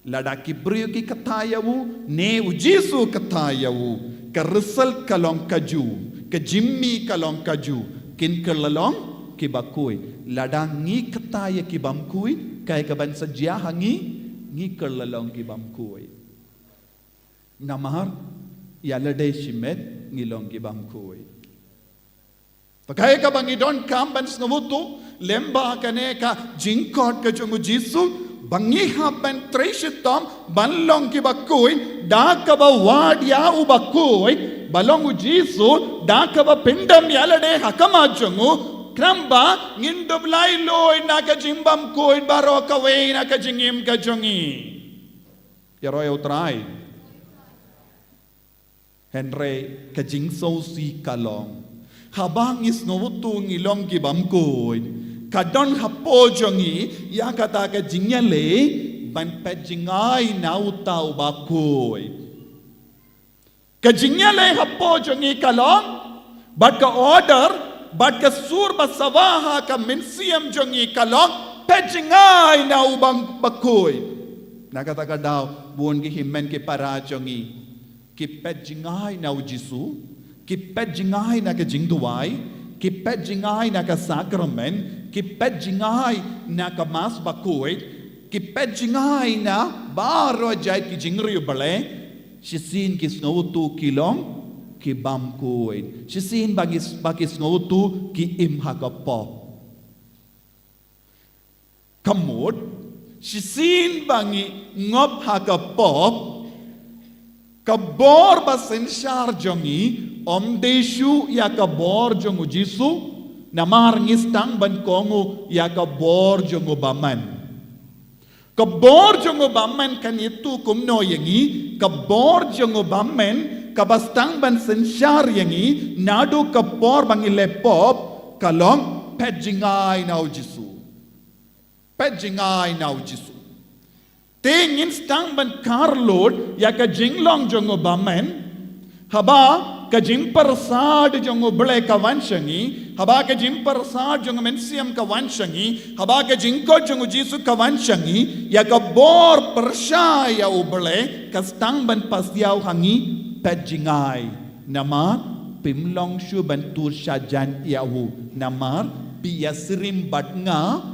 Lada ki briew ki kata ïa u, ne u Jisu u kata ïa u, ka result ka long kajuh, ka jingmih ka long kajuh, kin kylla long kiba khuid. Lada ngi kata ïa ki bym khuid, kaei kaban sa jia ha ngi, ngi kylla long ki bym khuid. Namar ïa lade shimet ngi long ki bym khuid. Te kaei kaba ngi donkam ban sngewthuh lem bad kane ka jingkhot ka jong u Jisu, ba ngi hap ban trei shitom ban long kiba khuid da kaba wad ïa uba khuid, ba long u Jisu, da kaba pyndem ïa lade ha khmat jong u, khnang ba ngin dup laitluid na ka jingbym khuid baroh kawei na ka jingim ka jong ngi. Ïaroh ïa u Trai. Hynrei ka jingsngewsih ka long, haba ngi sngewthuh ngi long ki bym khuid, ka don hapoh jong ngi ïa kata ka jingïaleh ban peit jngai na uta uba khuid. Ka jingïaleh hapoh jong ngi ka long, bad ka order, bad ka sur ba sawa ha ka mynsiem jong ngi ka long, peit jngai na uba khuid. Na kata ka daw, bun ki hynmen ki para jong ngi ki peit jngai na u Jisu, ki peit jngai na ka jingduwai, ki peit jngai na ka sakramen, ki peit jngai na ka Mass bakhuid, ki peit jngai na baroh jait ki jingriewblei, shisien ki sngewthuh ki long ki bym khuid. Shisien ba ki, ba ki sngewthuh ki im ha ka pop. Ka mut, shisien ba ngi ngop ha ka pop, ka bor ba synshar jong ngi ym dei shuh ïa ka bor jong u Jisu, namar ngi sdang ban kohnguh ïa ka bor jong u bymman. Ka bor jong u bymman kan ïathuh kumno ïa ngi? Ka bor jong u bymman kaba sdang ban synshar ïa ngi naduh ka por ba ngi leh pop ka long peit jngai na u Jisu. Peit jngai na u Jisu. Te ngin sdang ban kharlud ïa ka jinglong jong u bymman, haba ka jingpyrsad jong u Blei ka wan sha ngi, haba ka jingpyrsad jong u Mynsiem ka wan sha ngi, haba ka jingkhot jong u Jisu ka wan sha ngi, ïa ka bor pyrshah ïa u Blei ka sdang ban pasiaw ha ngi, peit jngai. Namar phim long shuh ban tur shah jan ïa u, namar phi ïasyriem bad nga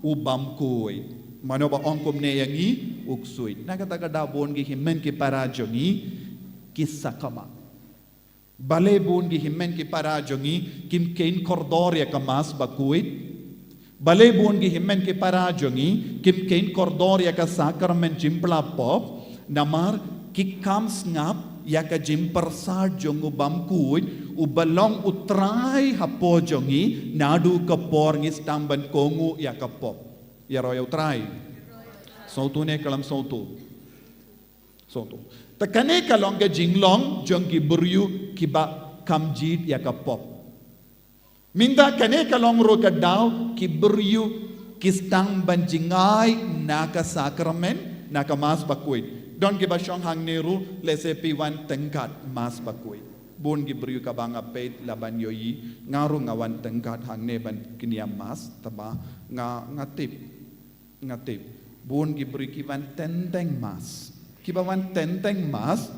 u bymkhuid. Mano ba ong kumne ïa ngi, u ksuid. Na kata ka daw bun ki hynmen ki para jong ngi ki sakma. Balei bun ki hynmen ki para jong ngi kim kheiñ kordor ïa ka Mass bakhuid? Balei bun ki hynmen ki para jong ngi kim kheiñ kordor ïa ka sakramen jingpyllait pop? Namar ki kham sngap ïa ka jingpyrsad jong u bymkhuid, uba long u Trai hapoh jong ngi, naduh ka por ngi sdang ban kohnguh ïa ka pop. Ïaroh ïa u Trai. Sngewthuh ne khlem sngewthuh? Sngewthuh. Te kane ka long ka jinglong jong ki briew kiba kham jied ïa ka pop. Mynta kane ka long ruh ka daw ki briew ki sdang ban jngai na ka sakramen, na ka Mass bakhuid. Don kiba shong hangne ruh, lehse phi wan tyngkat Mass bakhuid. Bun ki briew kaba nga peit la ban ïohi, nga ruh nga wan tyngkat hangne ban kñia Mass, tangba nga, nga tip, nga tip bun ki briew ki wan teng teng Mass. Kiba wan teng teng Mass,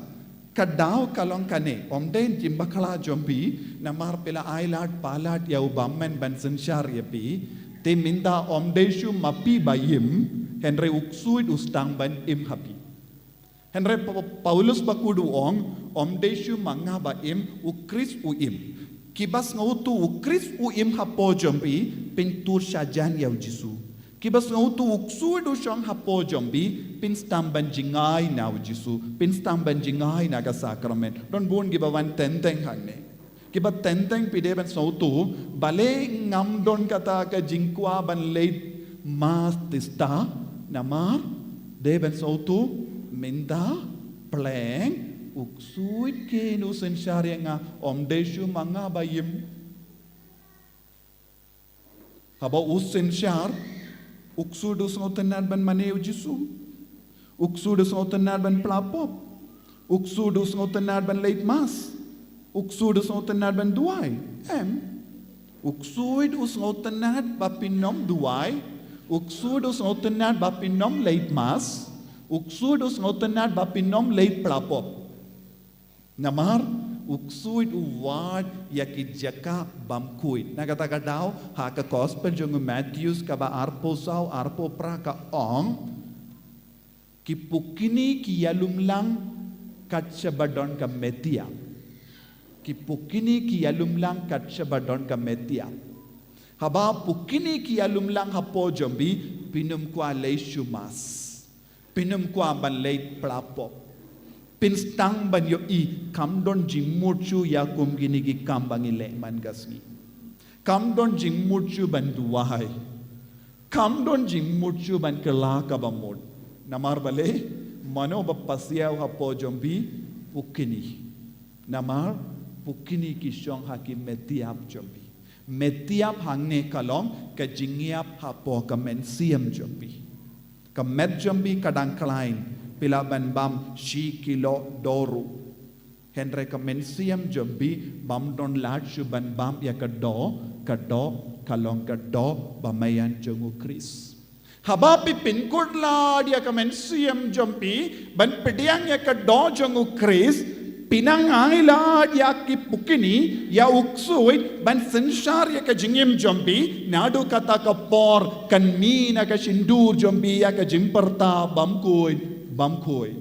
Ka daw ka long kane, ym dei jingbakhla jong phi, namar phi la ailad palat ïa u bymman ban synshar ïa phi, te mynta ym dei shuh ma phi ba im, hynrei u ksuid u sdang ban im ha phi. Hynrei Pa-, Paulus bakhuid u ong, ym dei shuh ma nga ba im, u Khrist u im. Kiba sngewthuh u Khrist u im hapoh jong phi, phin tur shajan ïa u Jisu. Kiba sngewthuh u ksuid u shong hapoh jong phi, phin sdang ban jngai na u Jisu, phin sdang ban jngai na ka sakramen. Don bun kiba wan teng teng hangne. Kiba teng teng phi dei ban sngewthuh, balei ngam don kata ka jingkwah ban leit Mass tista, namar dei ban sngewthuh, mynta pleng u ksuid keiñ u synshar ïa nga, ym dei shuh ma nga ba im. Haba u synshar, u ksuid u sngewtynnad ban mane ïa u Jisu. U ksuid u sngewtynnad ban pla pop. U ksuid u sngewtynnad ban leit Mass. U ksuid u sngewtynnad ban duwai. Em. U ksuid u sngewtynnad ba phin ym duwai. U ksuid u sngewtynnad ba phin ym leit Mass. U ksuid u sngewtynnad ba phin ym leit pla pop. Namar u ksuid u wad ïa ki jaka bymkhuid. Na kata ka daw, ha ka gospel jong u Mathaios kaba arphew saw, arphew phra ka ong, ki pukni ki ïalumlang kat shaba don ka met ïap. Ki pukni ki ïalumlang kat shaba don ka met ïap. Haba pukni ki ïalumlang hapoh jong phi, phin ym kwah leit shuh Mass. Phin ym kwah ban leit pla pop. Phin sdang ban ïohi, kam don jingmut shuh ïa kum kine ki kam ba ngi leh man ka sngi. Kam don jingmut shuh ban duwai. Kam don jingmut shuh ban kylla kaba mut. Namar balei, mano ba pasiaw hapoh jong phi? Pukni. Namar pukni ki shong ha ki met ïap jong phi. Met ïap hangne ka long ka jingïap hapoh ka mynsiem jong phi. Ka met jong phi ka dang khlaiñ, phi lah ban bam shi kilo doh ruh. Hynrei ka mynsiem jong phi bym don lad shuh ban bam ïa ka doh, ka doh ka long ka doh bymman jong u Khrist. Haba phi pynkut lad ïa ka mynsiem jong phi ban pdiang ïa ka doh jong u Khrist, phi nang ai lad ïa ki pukni, ïa u ksuid ban synshar ïa ka jingim jong phi, naduh kata ka por kan mih na ka shyntur jong phi ïa ka jingpyrta bymkhuid, bymkhuid.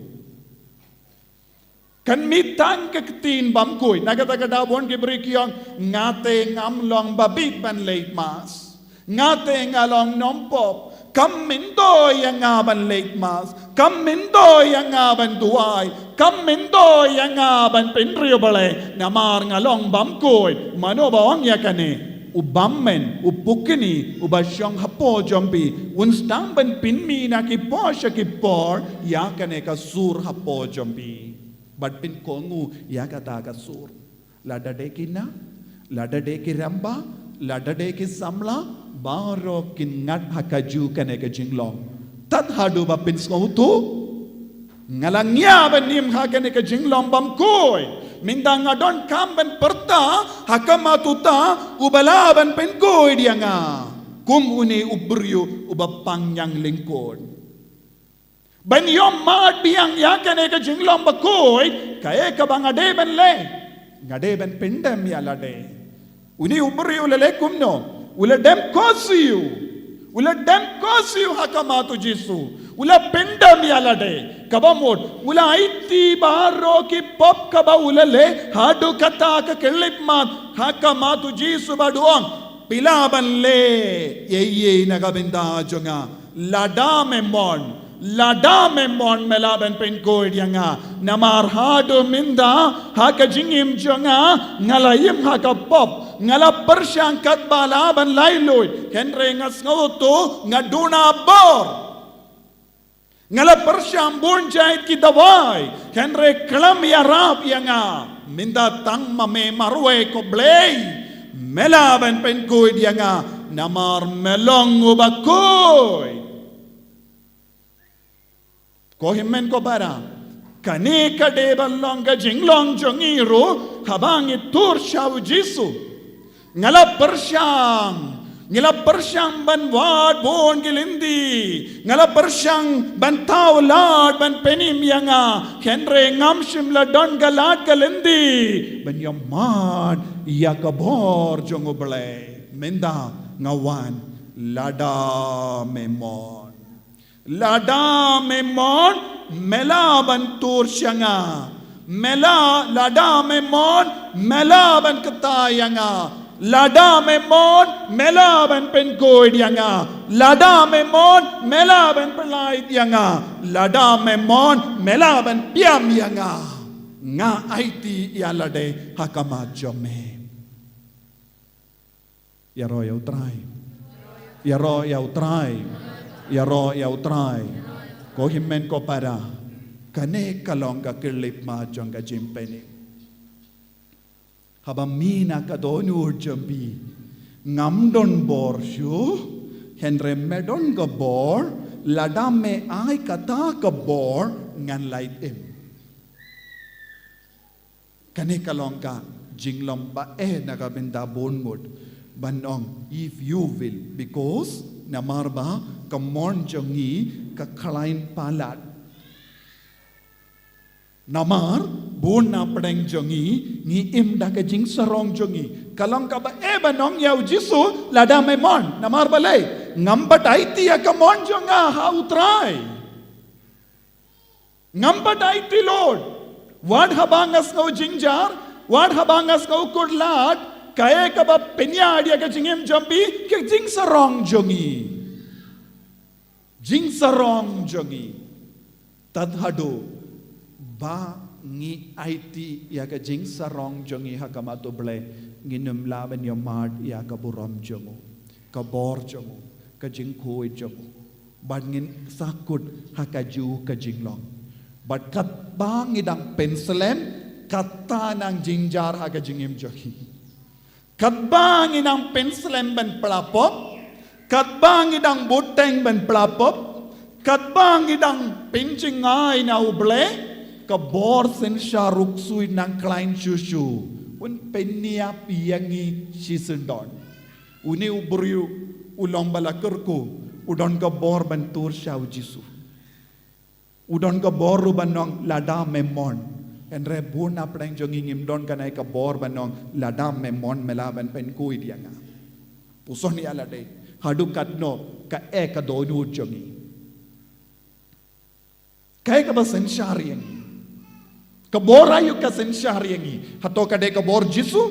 Kan mih tang ka ktien bymkhuid. Na kata ka daw bun ki briew ki ong, nga te ngam long ba bit ban leit Mass. Nga te nga long nongpop. Kam myntoi ïa nga ban leit Mass. Kam myntoi ïa nga ban duwai. Kam myntoi ïa nga ban pynriewblei. Namar nga long bymkhuid. Mano ba ong ïa kane? U bymman, u pukni, uba shong hapoh jong phi, un sdang ban pynmih na ki por sha ki por ïa kane ka sur hapoh jong phi. Bad phin kohnguh ïa kata ka sur. Lada dei ki khynnah, lada dei ki rangbah, lada dei ki samla, baroh kin ngat ha kajuh kane ka jinglong. Tad haduh ba phin sngewthuh, nga la ngiah ban im ha kane ka jinglong bymkhuid. Mynta nga donkam ban pyrta ha khmat uta uba lah ban pynkhuid ïa nga. Kum une u briew uba pang ñiang lyngkot. Ban ïoh mad biang ïa kane ka jinglong bakhuid, kaei kaba nga dei ban leh? Nga dei ban pyndem ïa lade? Une u briew u la leh kumno? U la dem khohsiew. U la dem khohsiew ha khmat u Jisu. U la pyndem ïa lade. Kaba mut, u la aiti baroh ki pop kaba u la leh haduh kata ka khyllipmat ha khmat u Jisu bad u ong, phi lah ban leh ei ei na ka bynta jong nga. Lada me mon, lada me mon me lah ban pynkhuid ïa nga. Namar haduh mynta ha ka jingim jong nga, nga la im ha ka pop, nga la pyrshang katba lah ban laitluid, hynrei nga sngewthuh nga duna bor. Nga la pyrshang bun jait ki dawai, hynrei khlem ïarap ïa nga. Mynta tang ma me marwei ko Blei, me lah ban pynkhuid ïa nga, namar me long u bakhuid. Ko hynmen ko para, kane ka dei ban long ka jinglong jong ngi ruh haba ngi tur sha u Jisu. Nga la pyrshang Ngi la pyrshang ban wad bun ki lynti. Nga la pyrshang ban thaw lad ban pynim ïa nga. Hynrei ngam shym la don ka lad ka lynti ban ïohmad ïa ka bor jong U Blei. Mynta nga wan, lada me mon. Lada me mon, me lah ban tur sha nga. Me lah, lada me mon, me lah ban kta ïa nga. Lada me mon, me lah ban pynkhuid ïa nga. Lada me mon, me lah ban pyllait ïa nga. Lada me mon, me lah ban piam ïa nga. Nga aiti ïa lade ha khmat jong me. Ïaroh ïa U Trai. Ïaroh ïa U Trai. Ïaroh ïa U Trai. Ko hynmen ko para, kane ka long ka khyllipmat jong ka jingpynim. Haba me na ka dohnud jong phi, ngam don bor shuh, hynrei me don ka bor, lada me ai kata ka bor, ngan lait im. Kane ka long ka jinglong ba eh na ka bynta bun ngut. Ban ong, if you will, because namar ba ka mon jong ngi ka khlaiñ palat. Namar bun na pdeng jong ngi, ngi im da ka jingsarong jong ngi. Ka long kaba eh ban ong ïa U Jisu, lada me mon. Namar balei? Ngam pat aiti ïa ka mon jong nga ha U Trai. Ngam pat aiti, Lord. Wat haba nga sngew jynjar, wat haba nga sngew khuslai, kaei kaba pynïaid ïa ka jingim jong phi, ka jingsarong jong ngi. Jingsarong jong ngi. Tad haduh ba ngi aiti ïa ka jingsarong jong ngi ha khmat U Blei, ngin ym lah ban ïohmad ïa ka burom jong u, ka bor jong u, ka jingkhuid jong u. Bad ngin sa kut ha kajuh ka jinglong. Bad katba ngi dang pynslem, kata nang jynjar ha ka jingim jong ngi. Katba ngi dang pynslem ban pla pop, katba ngi dang bteng ban pla pop, katba ngi dang pynjngai na U Blei, ka bor synshar u ksuid nang khlaiñ shuh shuh. Un pynïap ïa ngi shisyndon. Une u briew u long ba la kyrkhu, u don ka bor ban tur sha U Jisu. U don ka bor ruh ban ong lada me mon. Hynrei bun na pdeng jong ngi ngim don kane ka bor ban ong lada me mon me lah ban pynkhuid ïa nga. Puson ïa lade, haduh katno ka eh ka dohnud jong ngi. Kaei kaba synshar ïa ngi? Ka bor aïu ka synshar ïa ngi? Hato ka dei ka bor Jisu?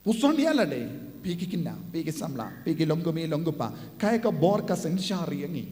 Puson ïa lade, phi ki kynja, phi ki samla, phi ki longkmie longkpa. Kaei ka bor ka synshar ïa ngi?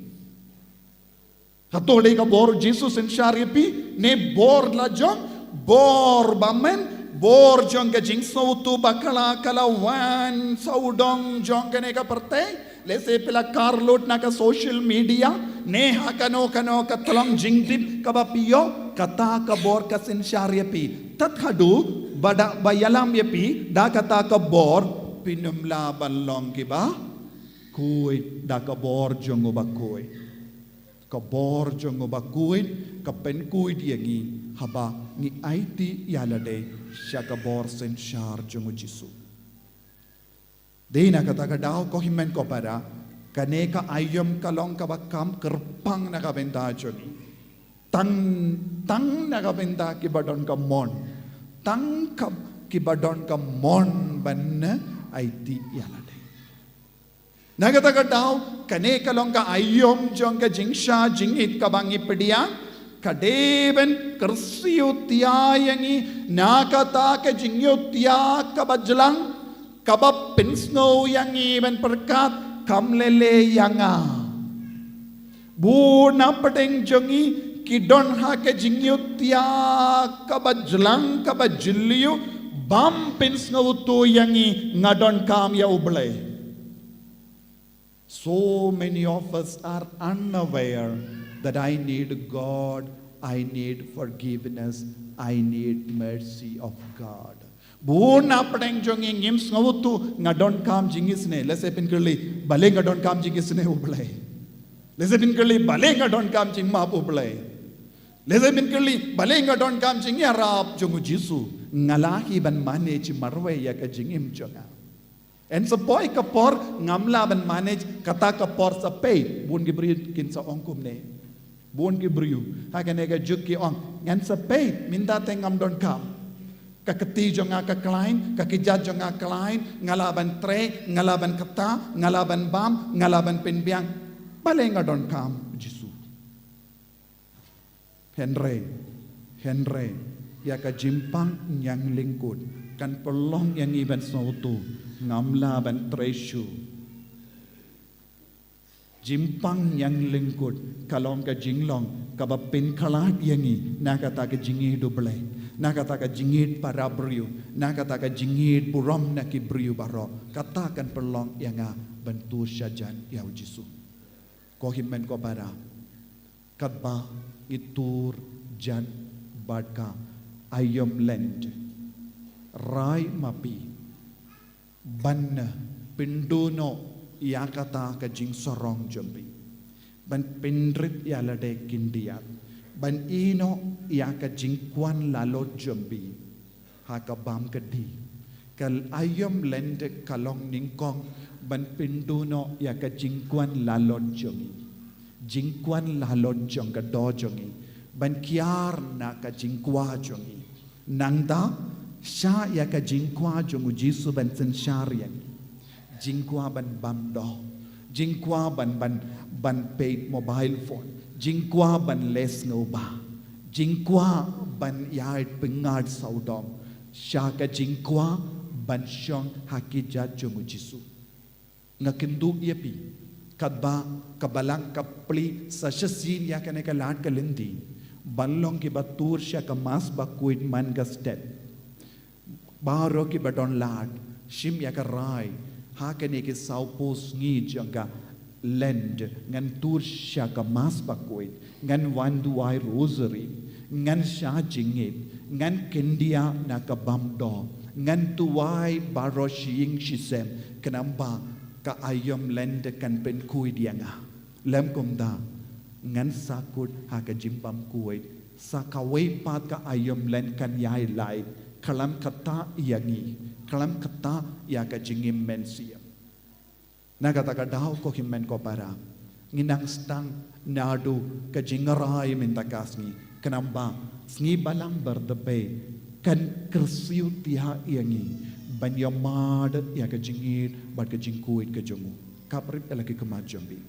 Hato dei ka bor Jisu synshar ïa phi, ne bor la jong, bor ba men, bor jong ka jingsngewthuh bakla ka la wan sawdong jong kane ka pyrthei, lehse phi la kar lut na ka social media, ne ha kano kano ka tyllong jingtip kaba phi ïoh, kata ka bor ka synshar ïa phi. Tad haduh, ba da, ba ïalam ïa phi, da kata ka bor, phin ym lah ban long kiba khuid, da ka bor jong u bakhuid. Ka bor jong u bakhuid, ka pynkhuid ïa ngi, haba ngi aiti ïa lade, sha ka bor synshar jong u Jisu. Dei na kata ka daw ko hynmen ko para, kane ka aïom ka long kaba kham kyrpang na ka bynta jong ngi. Tang, tang na ka bynta kiba don ka mon. Tang ka, kiba don ka mon ban aiti ïa lade. Na kata ka daw, kane ka long ka aïom jong ka jingsha jingit kaba ngi pdiang, ka dei ban kyrsiew tia ïa ngi, na kata ka jingïoh tia kaba jlang, kaba pynsngew ïa ngi ban pyrkhat, kam lei lei ïa nga. Bun na pdeng jong ngi, ki don ha ka jingïoh tia kaba jlang kaba jylliew, bam pynsngewthuh ïa ngi nga donkam ïa U Blei. So many of us are unaware that I need God, I need forgiveness, I need mercy of God. Bun na pdeng jong ngi ngim sngewthuh nga donkam jingisynei, lehse phin kylli, balei nga donkam jingisynei U Blei? Lehse phin kylli, balei nga donkam jingmap U Blei? Lehse phin kylli, balei nga donkam jingïarap jong u Jisu? Nga lah hi ban manage marwei ïa ka jingim jong nga. Yn sa poi ka por ngam lah ban manage, kata ka por sa peit. Bun ki briew kin sa ong kumne. Bun ki briew ha kane ka juk ki ong, ngan sa peit, mynta te ngam donkam. Ka kti jong nga ka khlaiñ, ka kjat jong nga khlaiñ, nga lah ban trei, nga lah ban kata, nga lah ban bam, nga lah ban pynbiang. Balei nga donkam Jisu? Hynrei, hynrei ïa ka jingpang ñiang lyngkut kan pynlong ïa ngi ban sngewthuh, ngam lah ban trei shuh. Jingpang ñiang lyngkut ka long ka jinglong kaba pynkhlad ïa ngi na kata ka jingïeit u Blei, na kata ka jingïeit para briew, na kata ka jingïeit burom na ki briew baroh. Kata kan pynlong ïa nga ban tur sha jan ïa u Jisu. Ko hynmen ko para, katba ngi tur jan bad ka aïom lynti, rai ma phi ban pynduh noh ïa kata ka jingsarong jong phi, ban pynrit ïa lade khyndiat, ban ïeh noh ïa ka jingkwah lalot jong phi ha ka bam ka dih. Ka aïom lynti ka long nyngkong ban pynduh noh ïa ka jingkwah lalot jong ngi, jingkwah lalot jong ka doh jong ngi, ban kiar na ka jingkwah jong ngi. Nangta sha ïa ka jingkwah jong u Jisu ban synshar ïa ngi. Jingkwah ban bam doh, jingkwah ban, ban, ban peit mobile phone, jingkwah ban leh sngewbha, jingkwah ban ïaid pyngngad sawdong, sha ka jingkwah ban shong ha ki kjat jong u Jisu. Nga kynduh ïa phi, katba ka Balang ka plie sa shisien ïa kane ka lad ka lynti, ban long kiba tur sha ka Mass bakhuid man ka step. Baroh kiba don lad, shim ïa ka rai, ha kine ki sawphew sngi jong ka Lent, ngan tur sha ka Mass bakhuid, ngan wan duwai Rosary, ngan shah jingngeit, ngan khyndiat na ka bam doh, ngan duwai baroh shi ïing shi sem, khnang ba ka aïom lynti kan pynkhuid ïa nga. Lem kumta, ngan sa kut ha ka jingbam khuid, sa kawei pat ka aïom lynti kan ïai lait, khlem kata ïa ngi, khlem kata ïa ka jingim mynsiem. Na kata ka daw ko hynmen ko para, ngi nang sdang naduh ka jingrai mynta ka sngi, khnang ba sngi Balang Bardabei kan kyrsiew thiah ïa ngi ban ïohmad ïa ka jingïeit bad ka jingkhuid ka jong u. Khapkhrip ïa la ki khmat jong phi.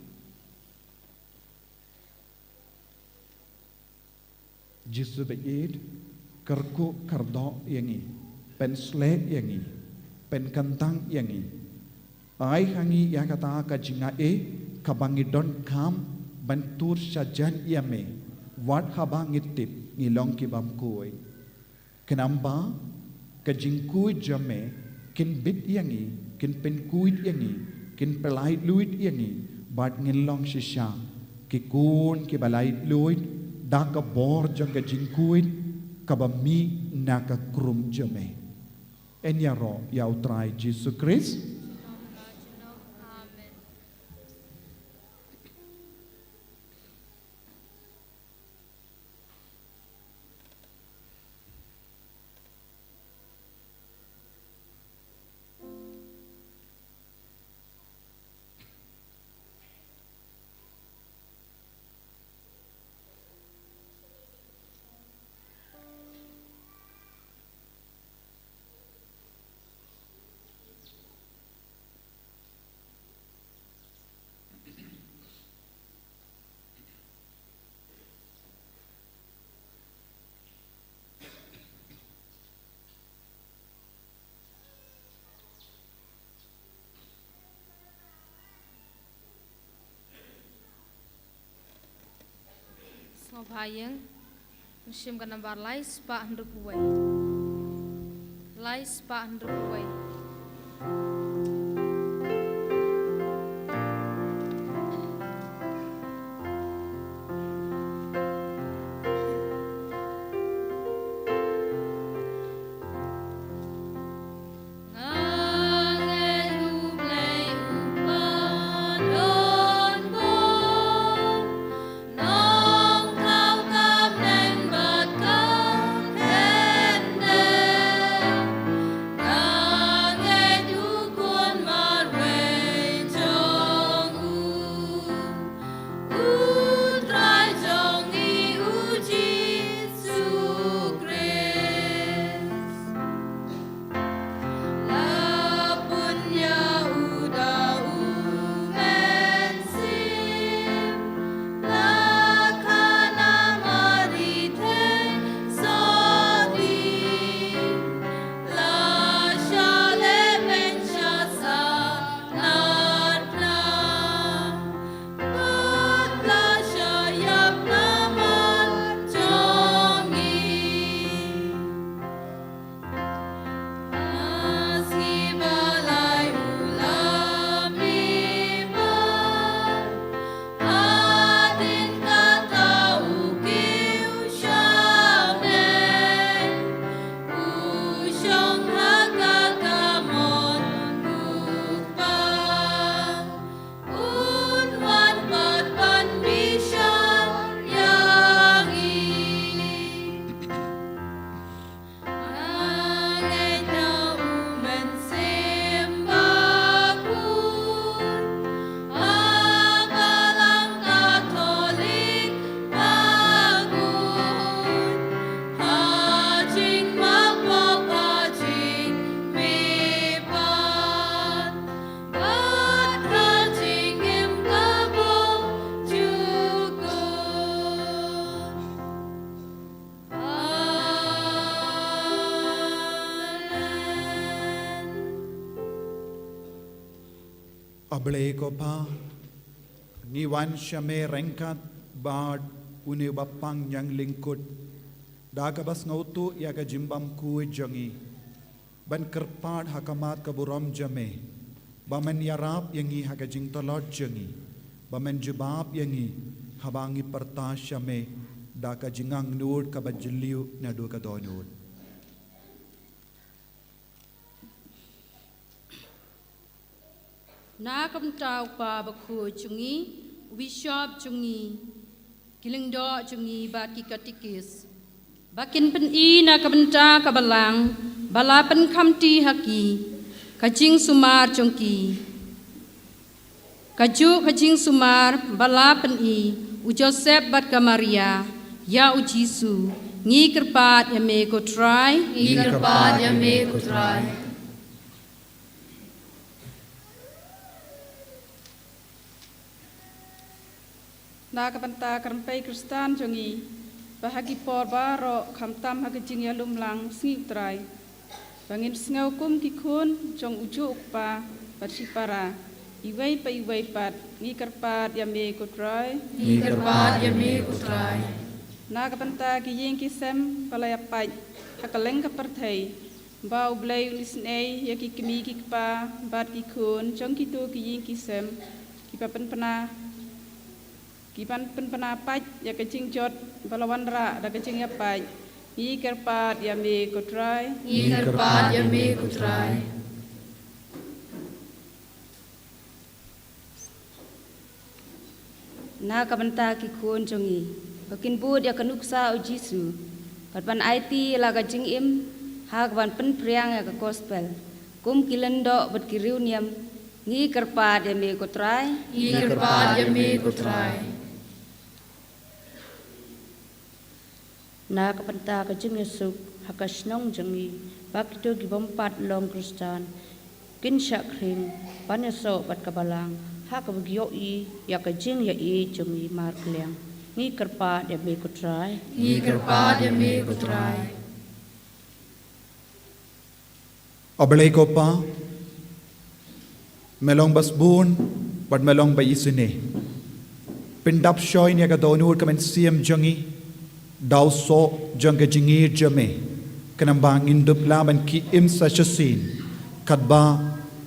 Jisu ba ïeit, kyrkhu kyrdoh ïa ngi, pynshlei ïa ngi, pynkyntang ïa ngi. Ai ha ngi ïa kata ka jingaiei kaba ngi donkam ban tur sha jan ïa me, wat haba ngi tip ngi long ki bym khuid. Khnang ba ka jingkhuid jong me kin bit ïa ngi, kin pynkhuid ïa ngi, kin pyllait luid ïa ngi, bad ngin long shisha ki khun kiba lait luid da ka bor jong ka jingkhuid kaba mih na ka khrum jong me. Yn ïaroh ïa U Trai Jisu Khrist. Sngewbha ïeng, mynsiem ka nambar lai spah hynriewphew wei. Lai spah hynriewphew wei. A Blei ko Pa, ngi wan sha Me ryngkat bad une u bapang ñianglyngkut, da kaba sngewthuh ïa ka jingbam khuid jong ngi, ban kyrpad ha khmat ka burom jong Me, ba Men ïarap ïa ngi ha ka jingtlot jong ngi, ba Men jubab ïa ngi haba ngi pyrta sha Me da ka jingangnud kaba jylliew naduh ka dohnud. Na ka bynta u Kpa Bakhuid jong ngi, u Bishop jong ngi, ki lyngdoh jong ngi bad ki katikis, ba kin pyni na ka bynta ka Balang ba la pynkhamti ha ki, ka jingsumar jong ki, kajuh ka jingsumar ba la pyni u Joseph bad ka Maria ïa u Jisu. Ngi kyrpad ïa Me ko Trai. Ngi kyrpad ïa Me ko Trai. Na ka bynta ka rympei Khristan jong ngi, ba ha ki por baroh, khamtam ha ka jingïalum lang sngi U Trai, ba ngin sngew kum ki khun jong ujuh u kpa bad shipara, iwei pa iwei pat, ngi kyrpad ïa Me ko Trai. Ngi kyrpad ïa Me ko Trai. Na ka bynta ki ïing ki sem ba la ïapait ha kylleng ka pyrthei, ba U Blei un isynei ïa ki kmie ki kpa bad ki khun jong kito ki ïing ki sem, kiba pynpna, kiban pynpna pait ïa ka jingjot ba la wanrah da ka jingïapait. Ngi kyrpad ïa Me ko Trai. Ngi kyrpad ïa Me ko Trai. Na ka bynta ki khun jong ngi, ba kin bud ïa ka nuksa u Jisu, bad ban aiti la ka jingim ha kaban pynphriang ïa ka gospel, kum ki lyngdoh bad ki riewniam, ngi kyrpad ïa Me ko Trai. Ngi kyrpad ïa Me ko Trai. Na ka bynta ka jingïasuk ha ka shnong jong ngi, ba kito ki bym pat long Khristan kin shah khring ban ïasoh bad ka Balang ha kaba ki ïohi ïa ka jingïaieit jong ngi markylliang, ngi kyrpad ïa Me ko Trai. Ngi kyrpad ïa Me ko Trai. A Blei ko Pa, Me long ba sbun bad Me long ba isynei. Pyndap shoi ïa ka dohnud ka mynsiem jong ngi da u soh jong ka jingïeit jong Me, khnang ba ngin dup lah ban ki im sa shisien, katba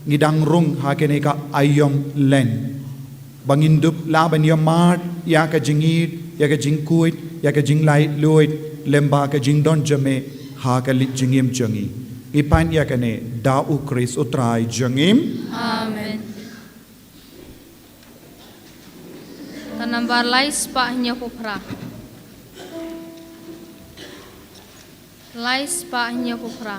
ngi dang rung ha kane ka aïom lent, ba ngin dup lah ban ïohmad ïa ka jingïeit, ïa ka jingkhuid, ïa ka jinglaitluid, lem bad ka jingdon jong Me ha ka leit jingim jong ngi. Ngi pan ïa kane da U Khrist U Trai jong ngi. Amen. Ka nambar lai spah hynñiewphew phra. Lai spah hynñiewphew phra.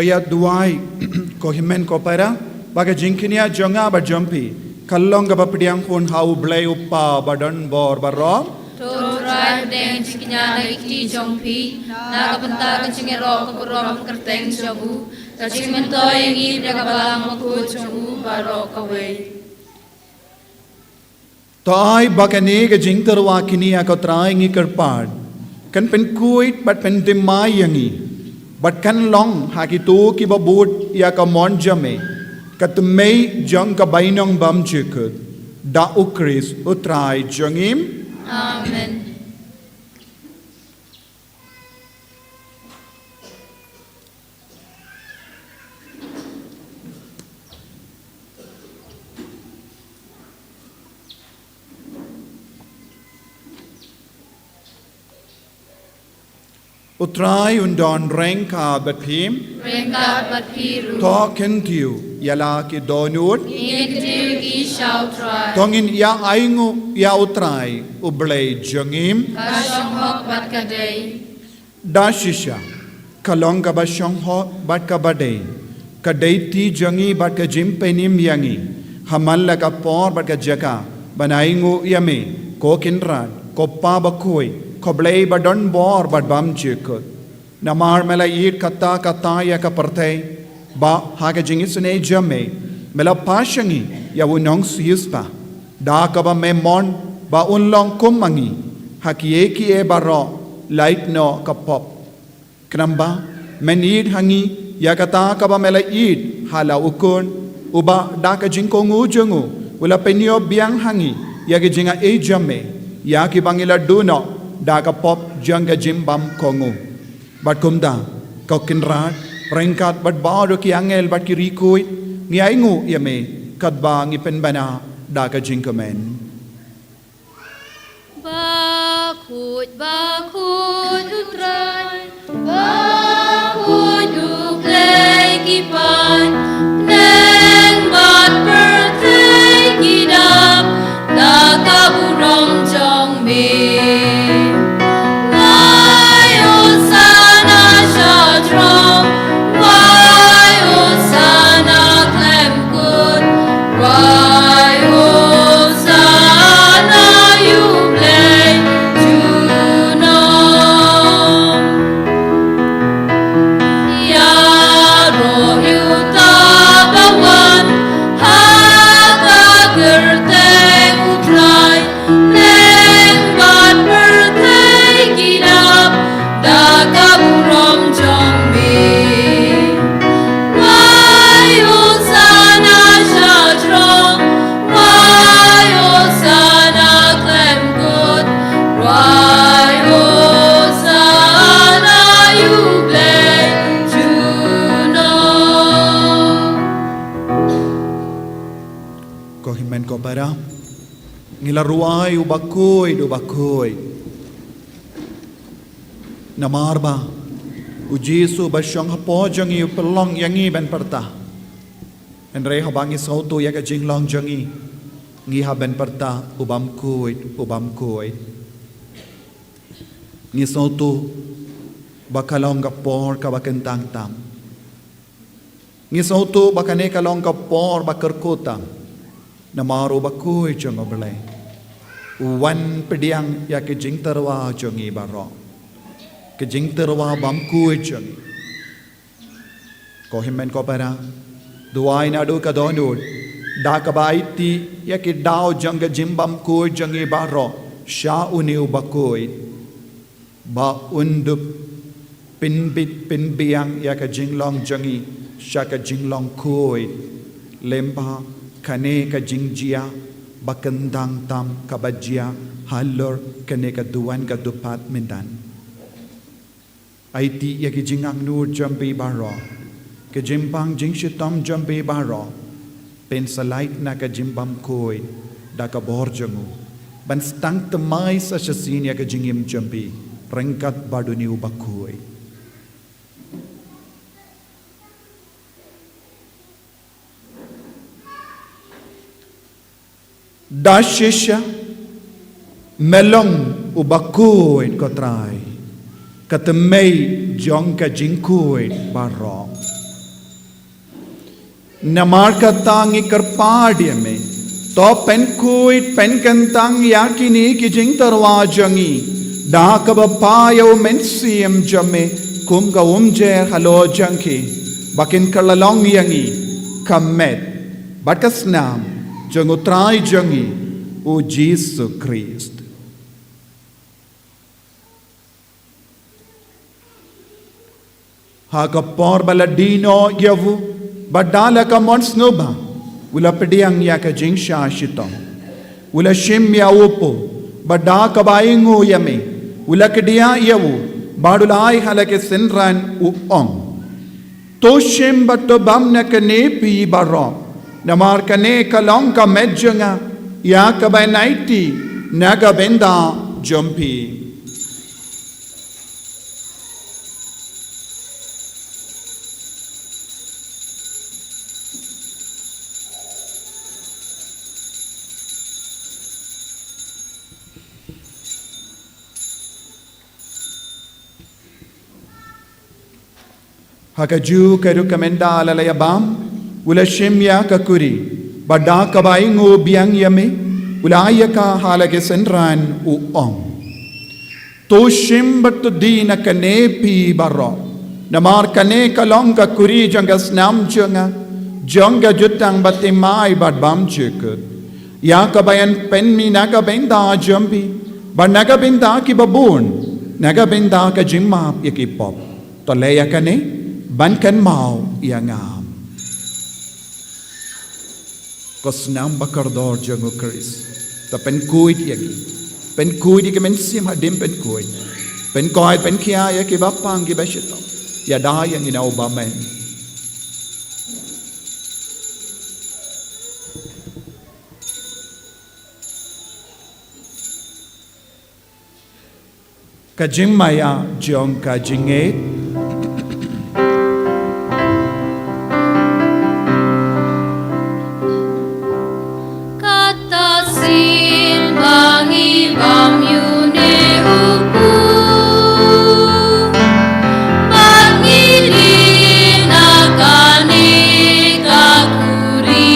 Ïa duwai, ko hynmen ko para, ba ka jingkñia jong nga bad jong phi ka long kaba pdiang hun ha U Blei U Kpa ba don bor baroh. To Trai, pdiang jingkñia na ki kti jong phi na ka bynta ka jingïaroh ka burom kyrteng jong u, ka jingmyntoi ïa ngi da ka Balang Bakhuid jong u baroh kawei. To ai ba kane ka jingtyrwa kñia, ko Trai, ngi kyrpad, kan pynkhuid bad pynthymmai ïa ngi, bad kan long ha kito kiba bud ïa ka mon jong me, ka tmei jong ka bainong bymjukut, da U Khrist U Trai jong ngi. Amen. U Trai un don ryngkat bad phi. Ryngkat bad phi ruh. To kyntiew ïa la ki dohnud. Ngin kyntiew ïa ki sha U Trai. To ngin ïa ainguh ïa U Trai, U Blei jong ngi. Ka shong hok bad ka dei. Da shisha, ka long kaba shong hok bad kaba dei, ka dei ti jong ngi bad ka jingpynim ïa ngi, ha man la ka por bad ka jaka, ban ainguh ïa me, ko Kynrad, ko Kpa Bakhuid, ko Blei ba don bor bad bymjukut. Namar me la ïeit katta katta ïa ka pyrthei, ba ha ka jingisynei jong me, me la pash ïa ngi ïa u nongsiewspah, da kaba me mon ba un long kum ma ngi ha kiei kiei baroh, lait noh ka pop. Khnang ba men ïeit ha ngi ïa kata kaba me la ïeit ha la u Khun, uba da ka jingkohnguh jong u u la pynïoh biang ha ngi ïa ka jingai jong me, ïa kiba ngi la duh noh da ka pop jong ka jingbymkohnguh. Bad kumta, ko Kynrad, ryngkat bad baroh ki angel bad ki riewkhuid, ngi ainguh ïa me katba ngi pynbna da ka jingkmen. Bakhuid, bakhuid U Trai, bakhuid U Blei ki paid, bneng bad pyrthei ki dap da ka burom jong me. Wai Hosana sha jrong, wai Hosana khlem kut, wai Hosana ïa U Blei junom. Ïaroh ïa uta uba wan ha ka kyrteng U Trai, bneng bad pyrthei ki dap da ka burom jong me. Wai Hosana sha jrong, wai Hosana khlem kut, wai Hosana ïa U Blei junom. Ko hynmen ko para, ngi la rwai, U Bakhuid, U Bakhuid. Namar ba U Jisu ba shong hapoh jong ngi u pynlong ïa ngi ban pyrta. Hynrei haba ngi sngewthuh ïa ka jinglong jong ngi, ngi hap ban pyrta, U Bymkhuid, U Bymkhuid. Ngi sngewthuh ba ka long ka por kaba kyntang tam. Ngi sngewthuh ba kane ka long ka por ba kyrkhu tam. Namar U Bakhuid jong U Blei u wan pdiang ïa ka jingtyrwa jong ngi baroh, ka jingtyrwa bymkhuid jong ngi. Ko hynmen ko para, duwai naduh ka dohnud, da kaba aiti ïa ki daw jong ka jingbymkhuid jong ngi baroh sha une U Bakhuid, ba un dup pynbit pynbiang ïa ka jinglong jong ngi sha ka jinglong khuid, lymba kane ka jingjia ba kyntang tam kaba jia halor kane ka duwan ka dkhot mynta. Aiti ïa ki jingangnud jong phi baroh, ki jingpang jingshitom jong phi baroh, pynslait na ka jingbymkhuid da ka bor jong u, ban sdang thymmai sa shisien ïa ka jingim jong phi ryngkat bad une U Bakhuid. Da shisha me long U Bakhuid, ko Trai, ka thymmei jong ka jingkhuid baroh. Namar kata ngi kyrpad ïa me, to pynkhuid pynkyntang ïa kine ki jingtyrwa jong ngi da kaba phah ïa u Mynsiem jong me kum ka umjer halor jong ki, ba kin kylla long ïa ngi ka met bad ka snam jong u Trai jong ngi, u Jisu Khrist. Ha ka por ba la die noh ïa u, bad da la ka mon sngewbha, u la pdiang ïa ka jingshah shitom. U la shim ïa u pu, bad da kaba ainguh ïa me, u la kdiah ïa u, bad u la ai ha la ki synran, u ong: To shim bad to bam na kane phi baroh, namar kane ka long ka met jong nga, ïa kaba yn aiti na ka bynta jong phi. Ha kajuh ka rukom ynda la la ïa bam, u la shim ïa ka kuri, bad da kaba ainguh biang ïa me, u la ai ïa ka ha la ki synran, u ong: To shim bad to die na kane phi baroh, namar kane ka long ka kuri jong ka snam jong nga, jong ka jutang bad thymmai bad bymjukut, ïa kaba yn pynmih na ka bynta jong phi bad na ka bynta kiba bun, na ka bynta ka jingmap ïa ki pop. To leh ïa kane ban kynmaw ïa nga. Ko snam ba kordor jong u Khrist, to pynkhuid ïa ngi, pynkhuid ïa ki mynsiem hadien pynkhuid, pynkhuid, pynkhia ïa kiba pang kiba shitom, ïada ïa ngi na u bymman. Ka jingmaïa jong ka jingngeit. Kata sien ba ngi bam ïa une u pu, ba ngi die na kane ka kuri.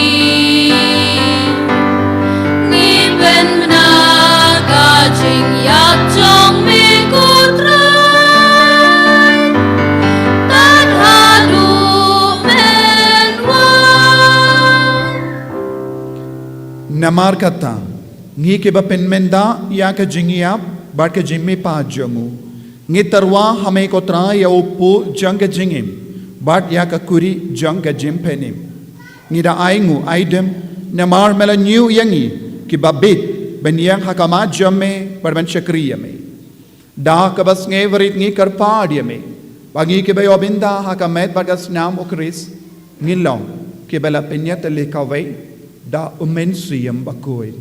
Ngi pynbna ka jingïap jong me ko Trai, tad haduh men wan. Namar kata, ngi kiba pynmynda ïa ka jingïap bad ka jingmihpat jong u, ngi tyrwa ha me ko Trai ïa u puh jong ka jingim bad ïa ka kuri jong ka jingpynim. Ngi da ainguh aidem namar me la ñiew ïa ngi kiba bit ban ïeng ha khmat jong me bad ban shakri ïa me. Da kaba sngewrit ngi kyrpad ïa me ba ngi kiba ïoh bynta ha ka met bad ka snam u Khrist, ngin long kiba la pynïatylli kawei da u Mynsiem Bakhuid.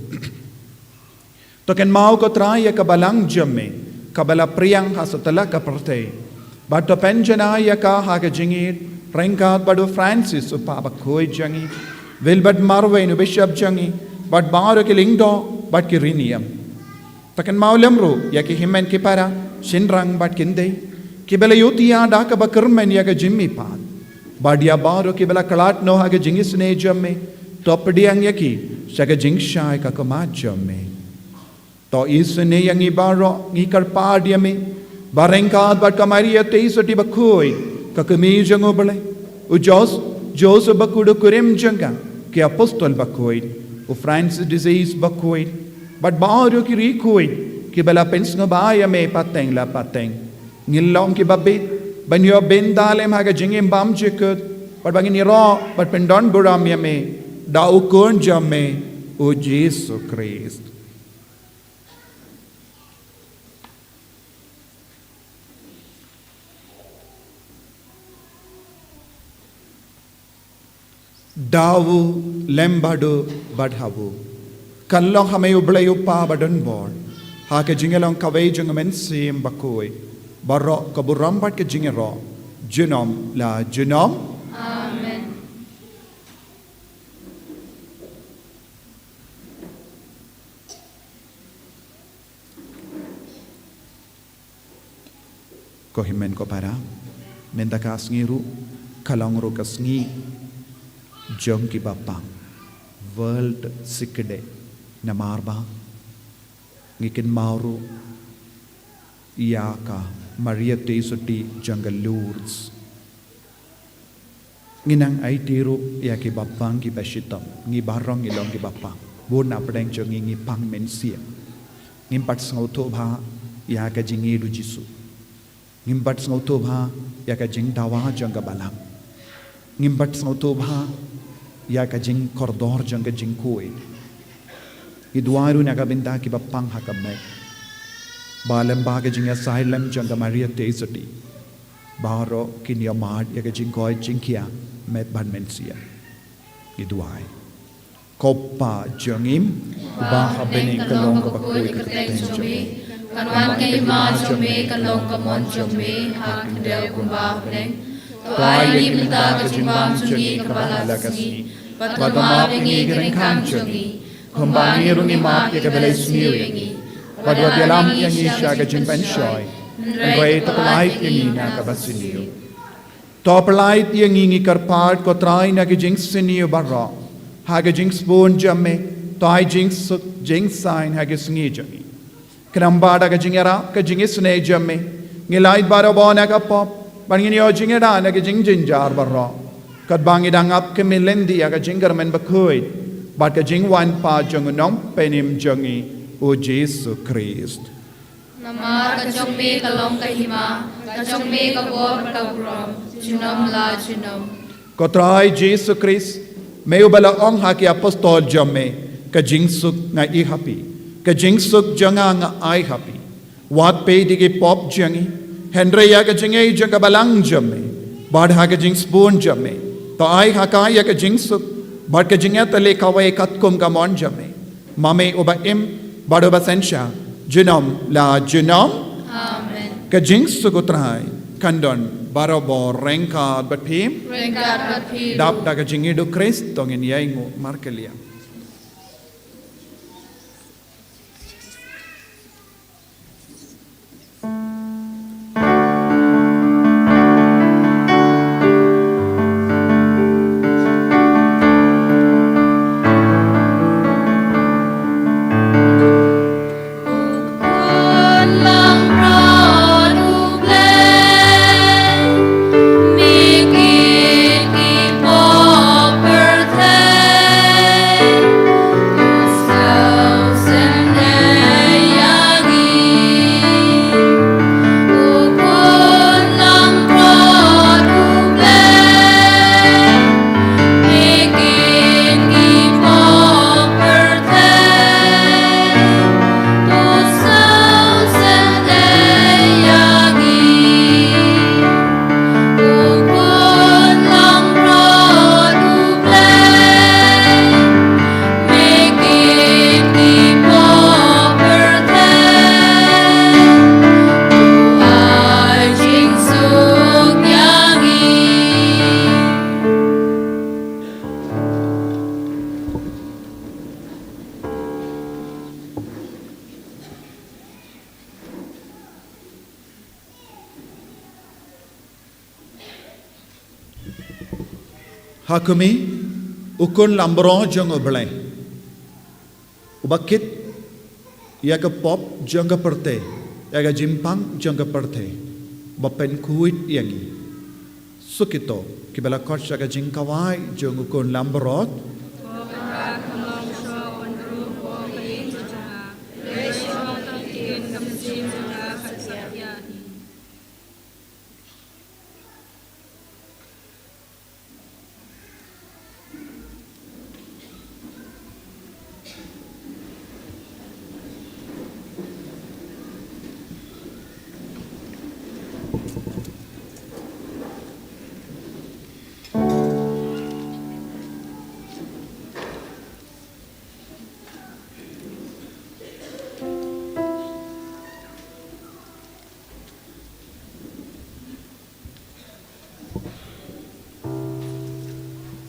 To kynmaw ko Trai ïa ka balang jong me kaba la phriang ha satlak ka pyrthei, bad to pynjanai ïa ka ha ka jingïeit ryngkat bad u Francis u Papa Bakhuid jong ngi, Wilbert Marwein u Bishop jong ngi, bad baroh ki lyngdoh bad ki riewniam. To kynmaw lem ruh ïa ki hynmen ki para, shynrang bad kynthei, kiba la ïohthiah da kaba kyrmen ïa ka jingmihpat, bad ïa baroh kiba la khlad noh ha ka jingisynei jong me, to pdiang ïa ki sha ka jingshai ka khmat jong me. To isynei ïa ngi baroh, ngi kyrpad ïa me ba ryngkat bad ka Maria Theisotti Bakhuid, ka Kmie jong u Blei, u Jos-, Joseph Bakhuid u kurim jong ka, ki Apostol Bakhuid, u Francis de Sales Bakhuid, bad baroh ki riewkhuid kiba la pynsngewbha ïa me pateng la pateng, ngin long kiba bit ban ïoh bynta lem ha ka jingim bymjukut, bad ba ngin ïaroh bad pyndonburom ïa me da u Khun jong me, u Jisu Khrist. Da u lem bad u bad ha u, kan long ha me u Blei u Kpa badonbor, ha ka jingïalong kawei jong u Mynsiem Bakhuid, baroh ka burom bad ka jingïaroh junom la junom. Amen. Ko hynmen ko para, mynta ka sngi ruh ka long ruh ka sngi jong ki bapang. World Sick Day, namar ba ngi kynmaw ruh ïa ka Maria Theisotti jong ka Lourdes. Ngi nang aiti ruh ïa ki bapang ki bashitom, ngi baroh ngi long ki bapang. Bun na pdeng jong ngi ngi pang mynsiem. Ngim pat sngewthuh bha ïa ka jingïeit u Jisu. Ngim pat sngewthuh bha ïa ka jingdawa jong ka balang. Ngim pat sngewthuh bha ïa ka jingkordor jong ka jingkhuid. Ngi duwai ruh na ka bynta ki bapang ha ka met, ba lem bad ka jingïasai lem jong ka Maria Theisotti, baroh kin ïohmad ïa ka jingkoit jingkhiah met bad mynsiem. Ngi duwai. Ko Pa jong ngi uba ha bneng, kan long kaba khuid ka kyrteng jong me. Kan wan ka hima jong me, kan long ka mon jong me ha khyndiat kumba ha bneng. To ai ïa ngi mynta ka jingbam jong ngi kaba ha la ka sngi. Bad to map ïa ngi ki ryngkang jong ngi, kumba ngi ruh ngi map ïa kiba la isniew ïa ngi. Bad wat ïalam ïa ngi sha ka jingpynshoi, hynrei to pyllait ïa ngi na kaba sniew. To pyllait ïa ngi, ngi kyrpad ko Trai, na ki jingsniew baroh, ha ka jingsbun jong me. To ai jingsuk jingsaiñ ha ki sngi jong ngi. Khnang ba da ka jingïarap ka jingisynei jong me, ngin lait barabor na ka pop, bad ngin ïoh jingïada na ki jingjynjar baroh, katba ngi dang ap khmih lynti ïa ka jingkyrmen bakhuid bad ka jingwan pat jong u Nongpynim jong ngi, u Jisu Khrist. Namar ka jong me ka long ka hima, ka jong me ka bor bad ka burom, junom la junom. Ko Trai Jisu Khrist, me uba la ong ha ki apostol jong me, ka jingsuk nga ai ha phi, ka jingsuk jong nga nga ai ha phi. Wat peit ïa ki pop jong ngi, hynrei ïa ka jingngeit jong ka balang jong me, bad ha ka jingsbun jong me, to ai ha ka ïa ka jingsuk bad ka jingïatylli kawei katkum ka mon jong me, ma me uba im bad uba synshar junom la junom. Amen. Ka jingsuk u Trai kan don barabor ryngkat bad phi. Ryngkat bad phi. Dap da ka jingïeit u Khrist to ngin ïainguh markylliang. Ha khmih, u khun langbrot jong U Blei, uba kit ïa ka pop jong ka pyrthei, ïa ka jingpang jong ka pyrthei, ba pynkhuid ïa ngi. Suk ito kiba la khot sha ka jingkhawai jong u khun langbrot.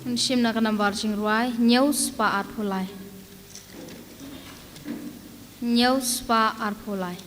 Ngin shim na ka nambar jingrwai hynñiew spah arphew lai. Hynñiew spah arphew lai.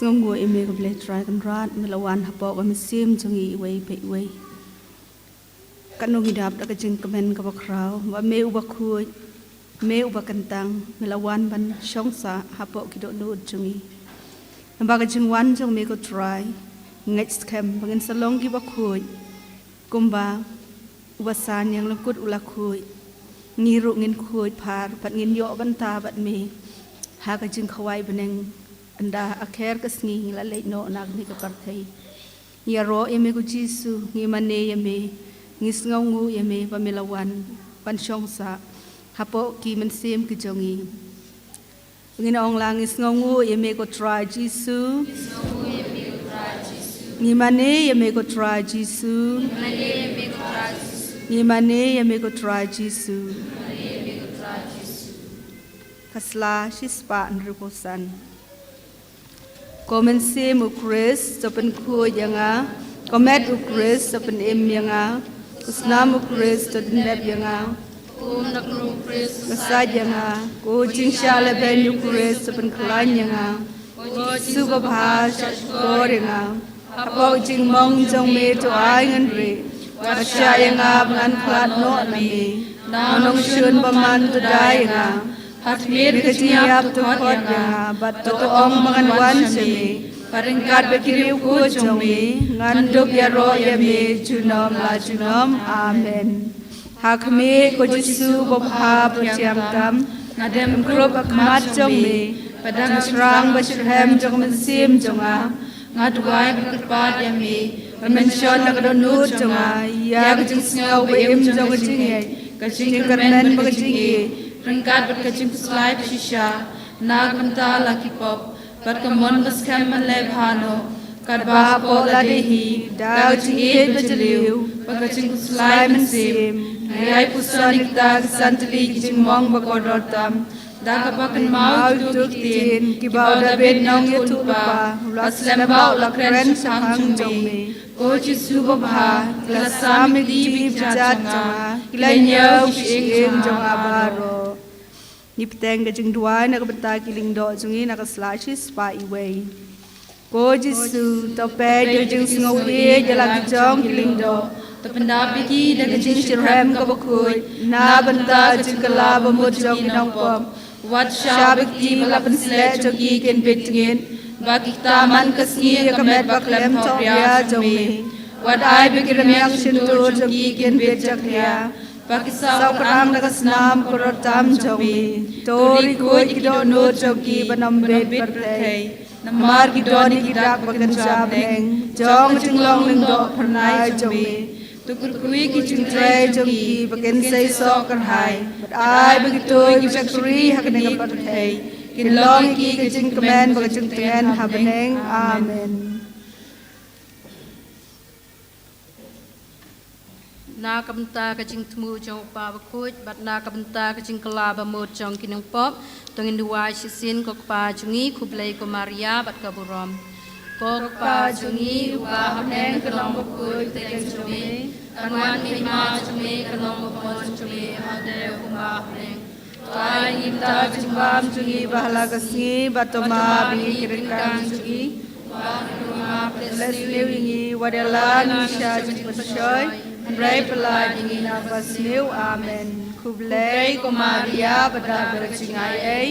Sngewnguh ïa me ko Blei Trai Kynrad, me la wan hapoh ka mynsiem jong ngi iwei pa iwei. Katno ngi dap da ka jingkmen kaba khraw ba me uba khuid, me uba kyntang, me la wan ban shong sah hapoh ki dohnud jong ngi. Namar ka jingwan jong me ko Trai, ngeit skhem ba ngin sa long kiba khuid kumba uba san ïa nga lyngkut u la khuid. Ngi ruh ngin khuid phar bad ngin ïoh bynta bad me ha ka jingkhawai bneng. Ynda akher ka sngi ngi la leit noh na kane ka pyrthei. Ïaroh ïa me ko Jisu, ngi mane ïa me, ngi sngewnguh ïa me ba me la wan ban shong sah hapoh ki mynsiem ki jong ngi. Ngin ong lang, ngi sngewnguh ïa me ko Trai Jisu. Ngi mane ïa me ko Trai Jisu. Ngi mane ïa me ko Trai Jisu. Ka sla shispah hynriewphew san. Ko mynsiem u Khrist to pynkhuid ïa nga. Ko met u Khrist to pynim ïa nga. Ko snam u Khrist to dep ïa nga. Ko umnak u Khrist to sait ïa nga. Ko jingshah lehbeiñ u Khrist to pynkhlaiñ ïa nga. Ko Jisu babha, shah shkor ïa nga. Hapoh jingmong jong me to ai ngan rieh. Wat shah ïa nga ba ngan khlad noh na me. Na u nongshun bymman to dei ïa nga. Ha khmih ka jingïap to khot ïa nga, bad to ong ba ngan wan sha me. Bad ryngkat bad ki riewkhuid jong me ngan dup ïaroh ïa me junom la junom. Amen. Ha khmih ko Jisu babha ba thiang tam, nga dem krup ha khmat jong me, bad da ka jingthrang ba shitrhem jong ka mynsiem jong nga, nga duwai bad kyrpad ïa me ba men shon na ka dohnud jong nga ïa ka jingsngew ba im jong ka jingngeit, ka jingkyrmen bad ka jingïeit, ryngkat bad ka jingkhuslai ba shisha na ka bynta la ki pop, bad ka mon ba skhem ban leh bha noh. Katba hapoh lade hi da ka jingïeit ba jylliew bad ka jingkhuslai mynsiem, nga ïai puson ïa kita ki san tylli ki jingmong ba kordor tam. Da kaba kynmaw ïa kito ki ktien kiba u Dabid nongïathuhlypa u la slem bha, u la kren shaphang jong me. Ko Jisu babha, ki la sam ïa ki jingïeit jong nga, ki la ñiew ki shyieng jong nga baroh. Ngi bteng ka jingduwai na ka bynta ki lyngdoh jong ngi na ka sla shispah iwei. Ko Jisu, to peit ïa ka jingsngew ïeit ïa la ki jong ki lyngdoh. To pyndap ïa ki da ka jingshitrhem kaba khuid na bynta ka jingkylla bamut jong ki nongpop. Wat shah ba ki kti ba la pynsleh jong ki kin bit tngit, ba ki kta man ka sngi ïa ka met ba khlem thohbria jong me. Wat ai ba ki rmiang shyntur jong ki kin bit jakhlia, ba ki saw krang da ka snam kordor tam jong me. To ri khuid ïa ki dohnud jong ki ban ym bit pyrthei. Namar ki don ïa ki dak ba kynja bneng jong ka jinglong lyngdoh phyrnai jong me. To kyrkhu ïa ki jingtrei jong ki ba kin sei soh kyrhai, bad ai ba kito kiba shakri ha kane ka pyrthei kin long ïa ki ka jingkmen bad ka jingtngen ha bneng. Amen. Na ka bynta ka jingthmu jong u Kpa Bakhuid bad na ka bynta ka jingkylla bamut jong ki nongpop, to ngin duwai shisien. Ko Kpa jong ngi, khublei ko Maria bad ka burom. Ko Kpa jong ngi uba ha bneng, ka long bakhuid ka kyrteng jong me. Kan wan ka hima jong me, kan long ka mon jong me ha bneng kumba ha bneng. To ai ngi mynta ka jingbam jong ngi ba ha la ka sngi, bad to map ïa ngi ki ryngkang jong ngi, kumba ngi map ïa kiba leh sniew ïa ngi. Wat ïalam ïa ngi sha jingpynshoi, hynrei pyllait ïa ngi na kaba sniew. Amen. Khublei ko Maria, ba dap da ka jingaiei,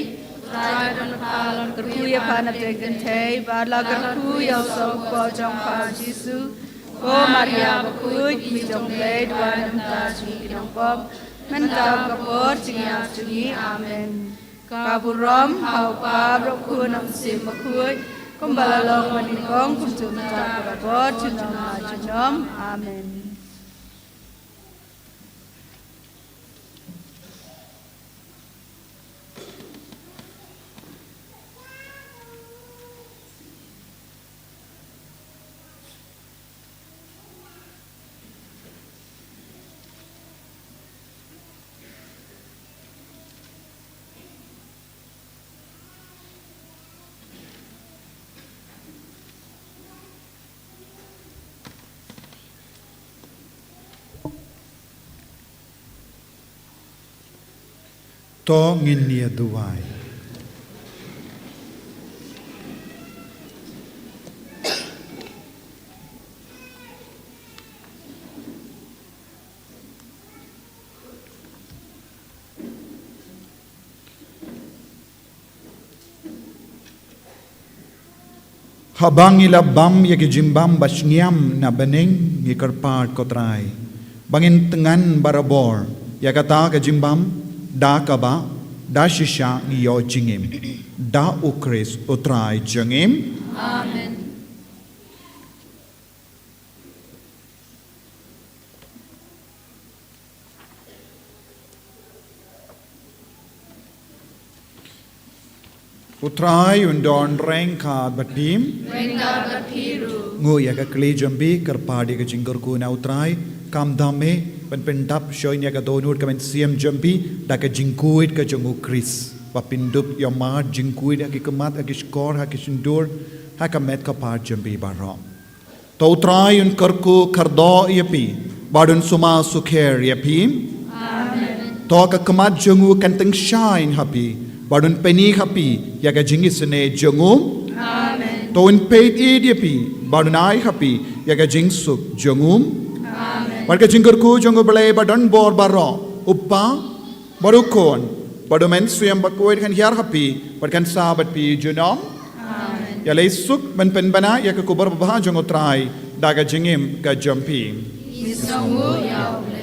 U Trai u don bad pha, la kyrkhu ïa pha na pdeng kynthei, bad la kyrkhu ïa u soh kpoh jong pha u Jisu. Ko Maria bakhuid, Kmie jong U Blei, duwai na ka bynta jong ngi ki nongpop, mynta bad ka por jingïap jong ngi. Amen. Ka burom ha u Kpa, bad u Khun, bad u Mynsiem Bakhuid, kumba la long mynnyngkong, kumjuh mynta bad ka por junom la junom. Amen. To ngin ïa duwai. Haba ngi la bam ïa ki jingbam ba shngiam na bneng, ngi kyrpad, ko Trai, ba ngin tngan barabor ïa kata ka jingbam da kaba, da shisha ngi ïoh jingim da U Khrist U Trai jong ngi. Amen. U Trai un don ryngkat bad phi. Ryngkat bad phi ruh. Nguh ïa ka kli jong phi, kyrpad ïa ka jingkyrkhu na U Trai. Kam dame ban pyndap shuh ïa ka dohnud ka mynsiem jong phi da ka jingkhuid ka jong U Khrist, ba phin dup ïa mar jingkhuid ha ki khmat, ha ki shkor, ha ki shyntur, ha ka met ka phad jong phi baroh. To U Trai un kyrkhu kyrdoh ïa phi bad un sumar sukher ïa phi. Amen. To ka khmat jong u kan tyngshaiñ ha phi bad un pyni ha phi ïa ka jingisynei jong u. Amen. To un peit ïa phi bad un ai ha phi ïa ka jingsuk jong u. Amen. Bad ka jingkyrkhu jong U Blei badonbor baroh, U Kpa bad U Khun bad U Mynsiem Bakhuid kan hiar ha phi bad kan sah bad phi junom. Amen. Ïaleh suk ban pynbna ïa ka khubor babha jong U Trai da ka jingim ka jong phi. Ngi sngewnguh ïa U Blei.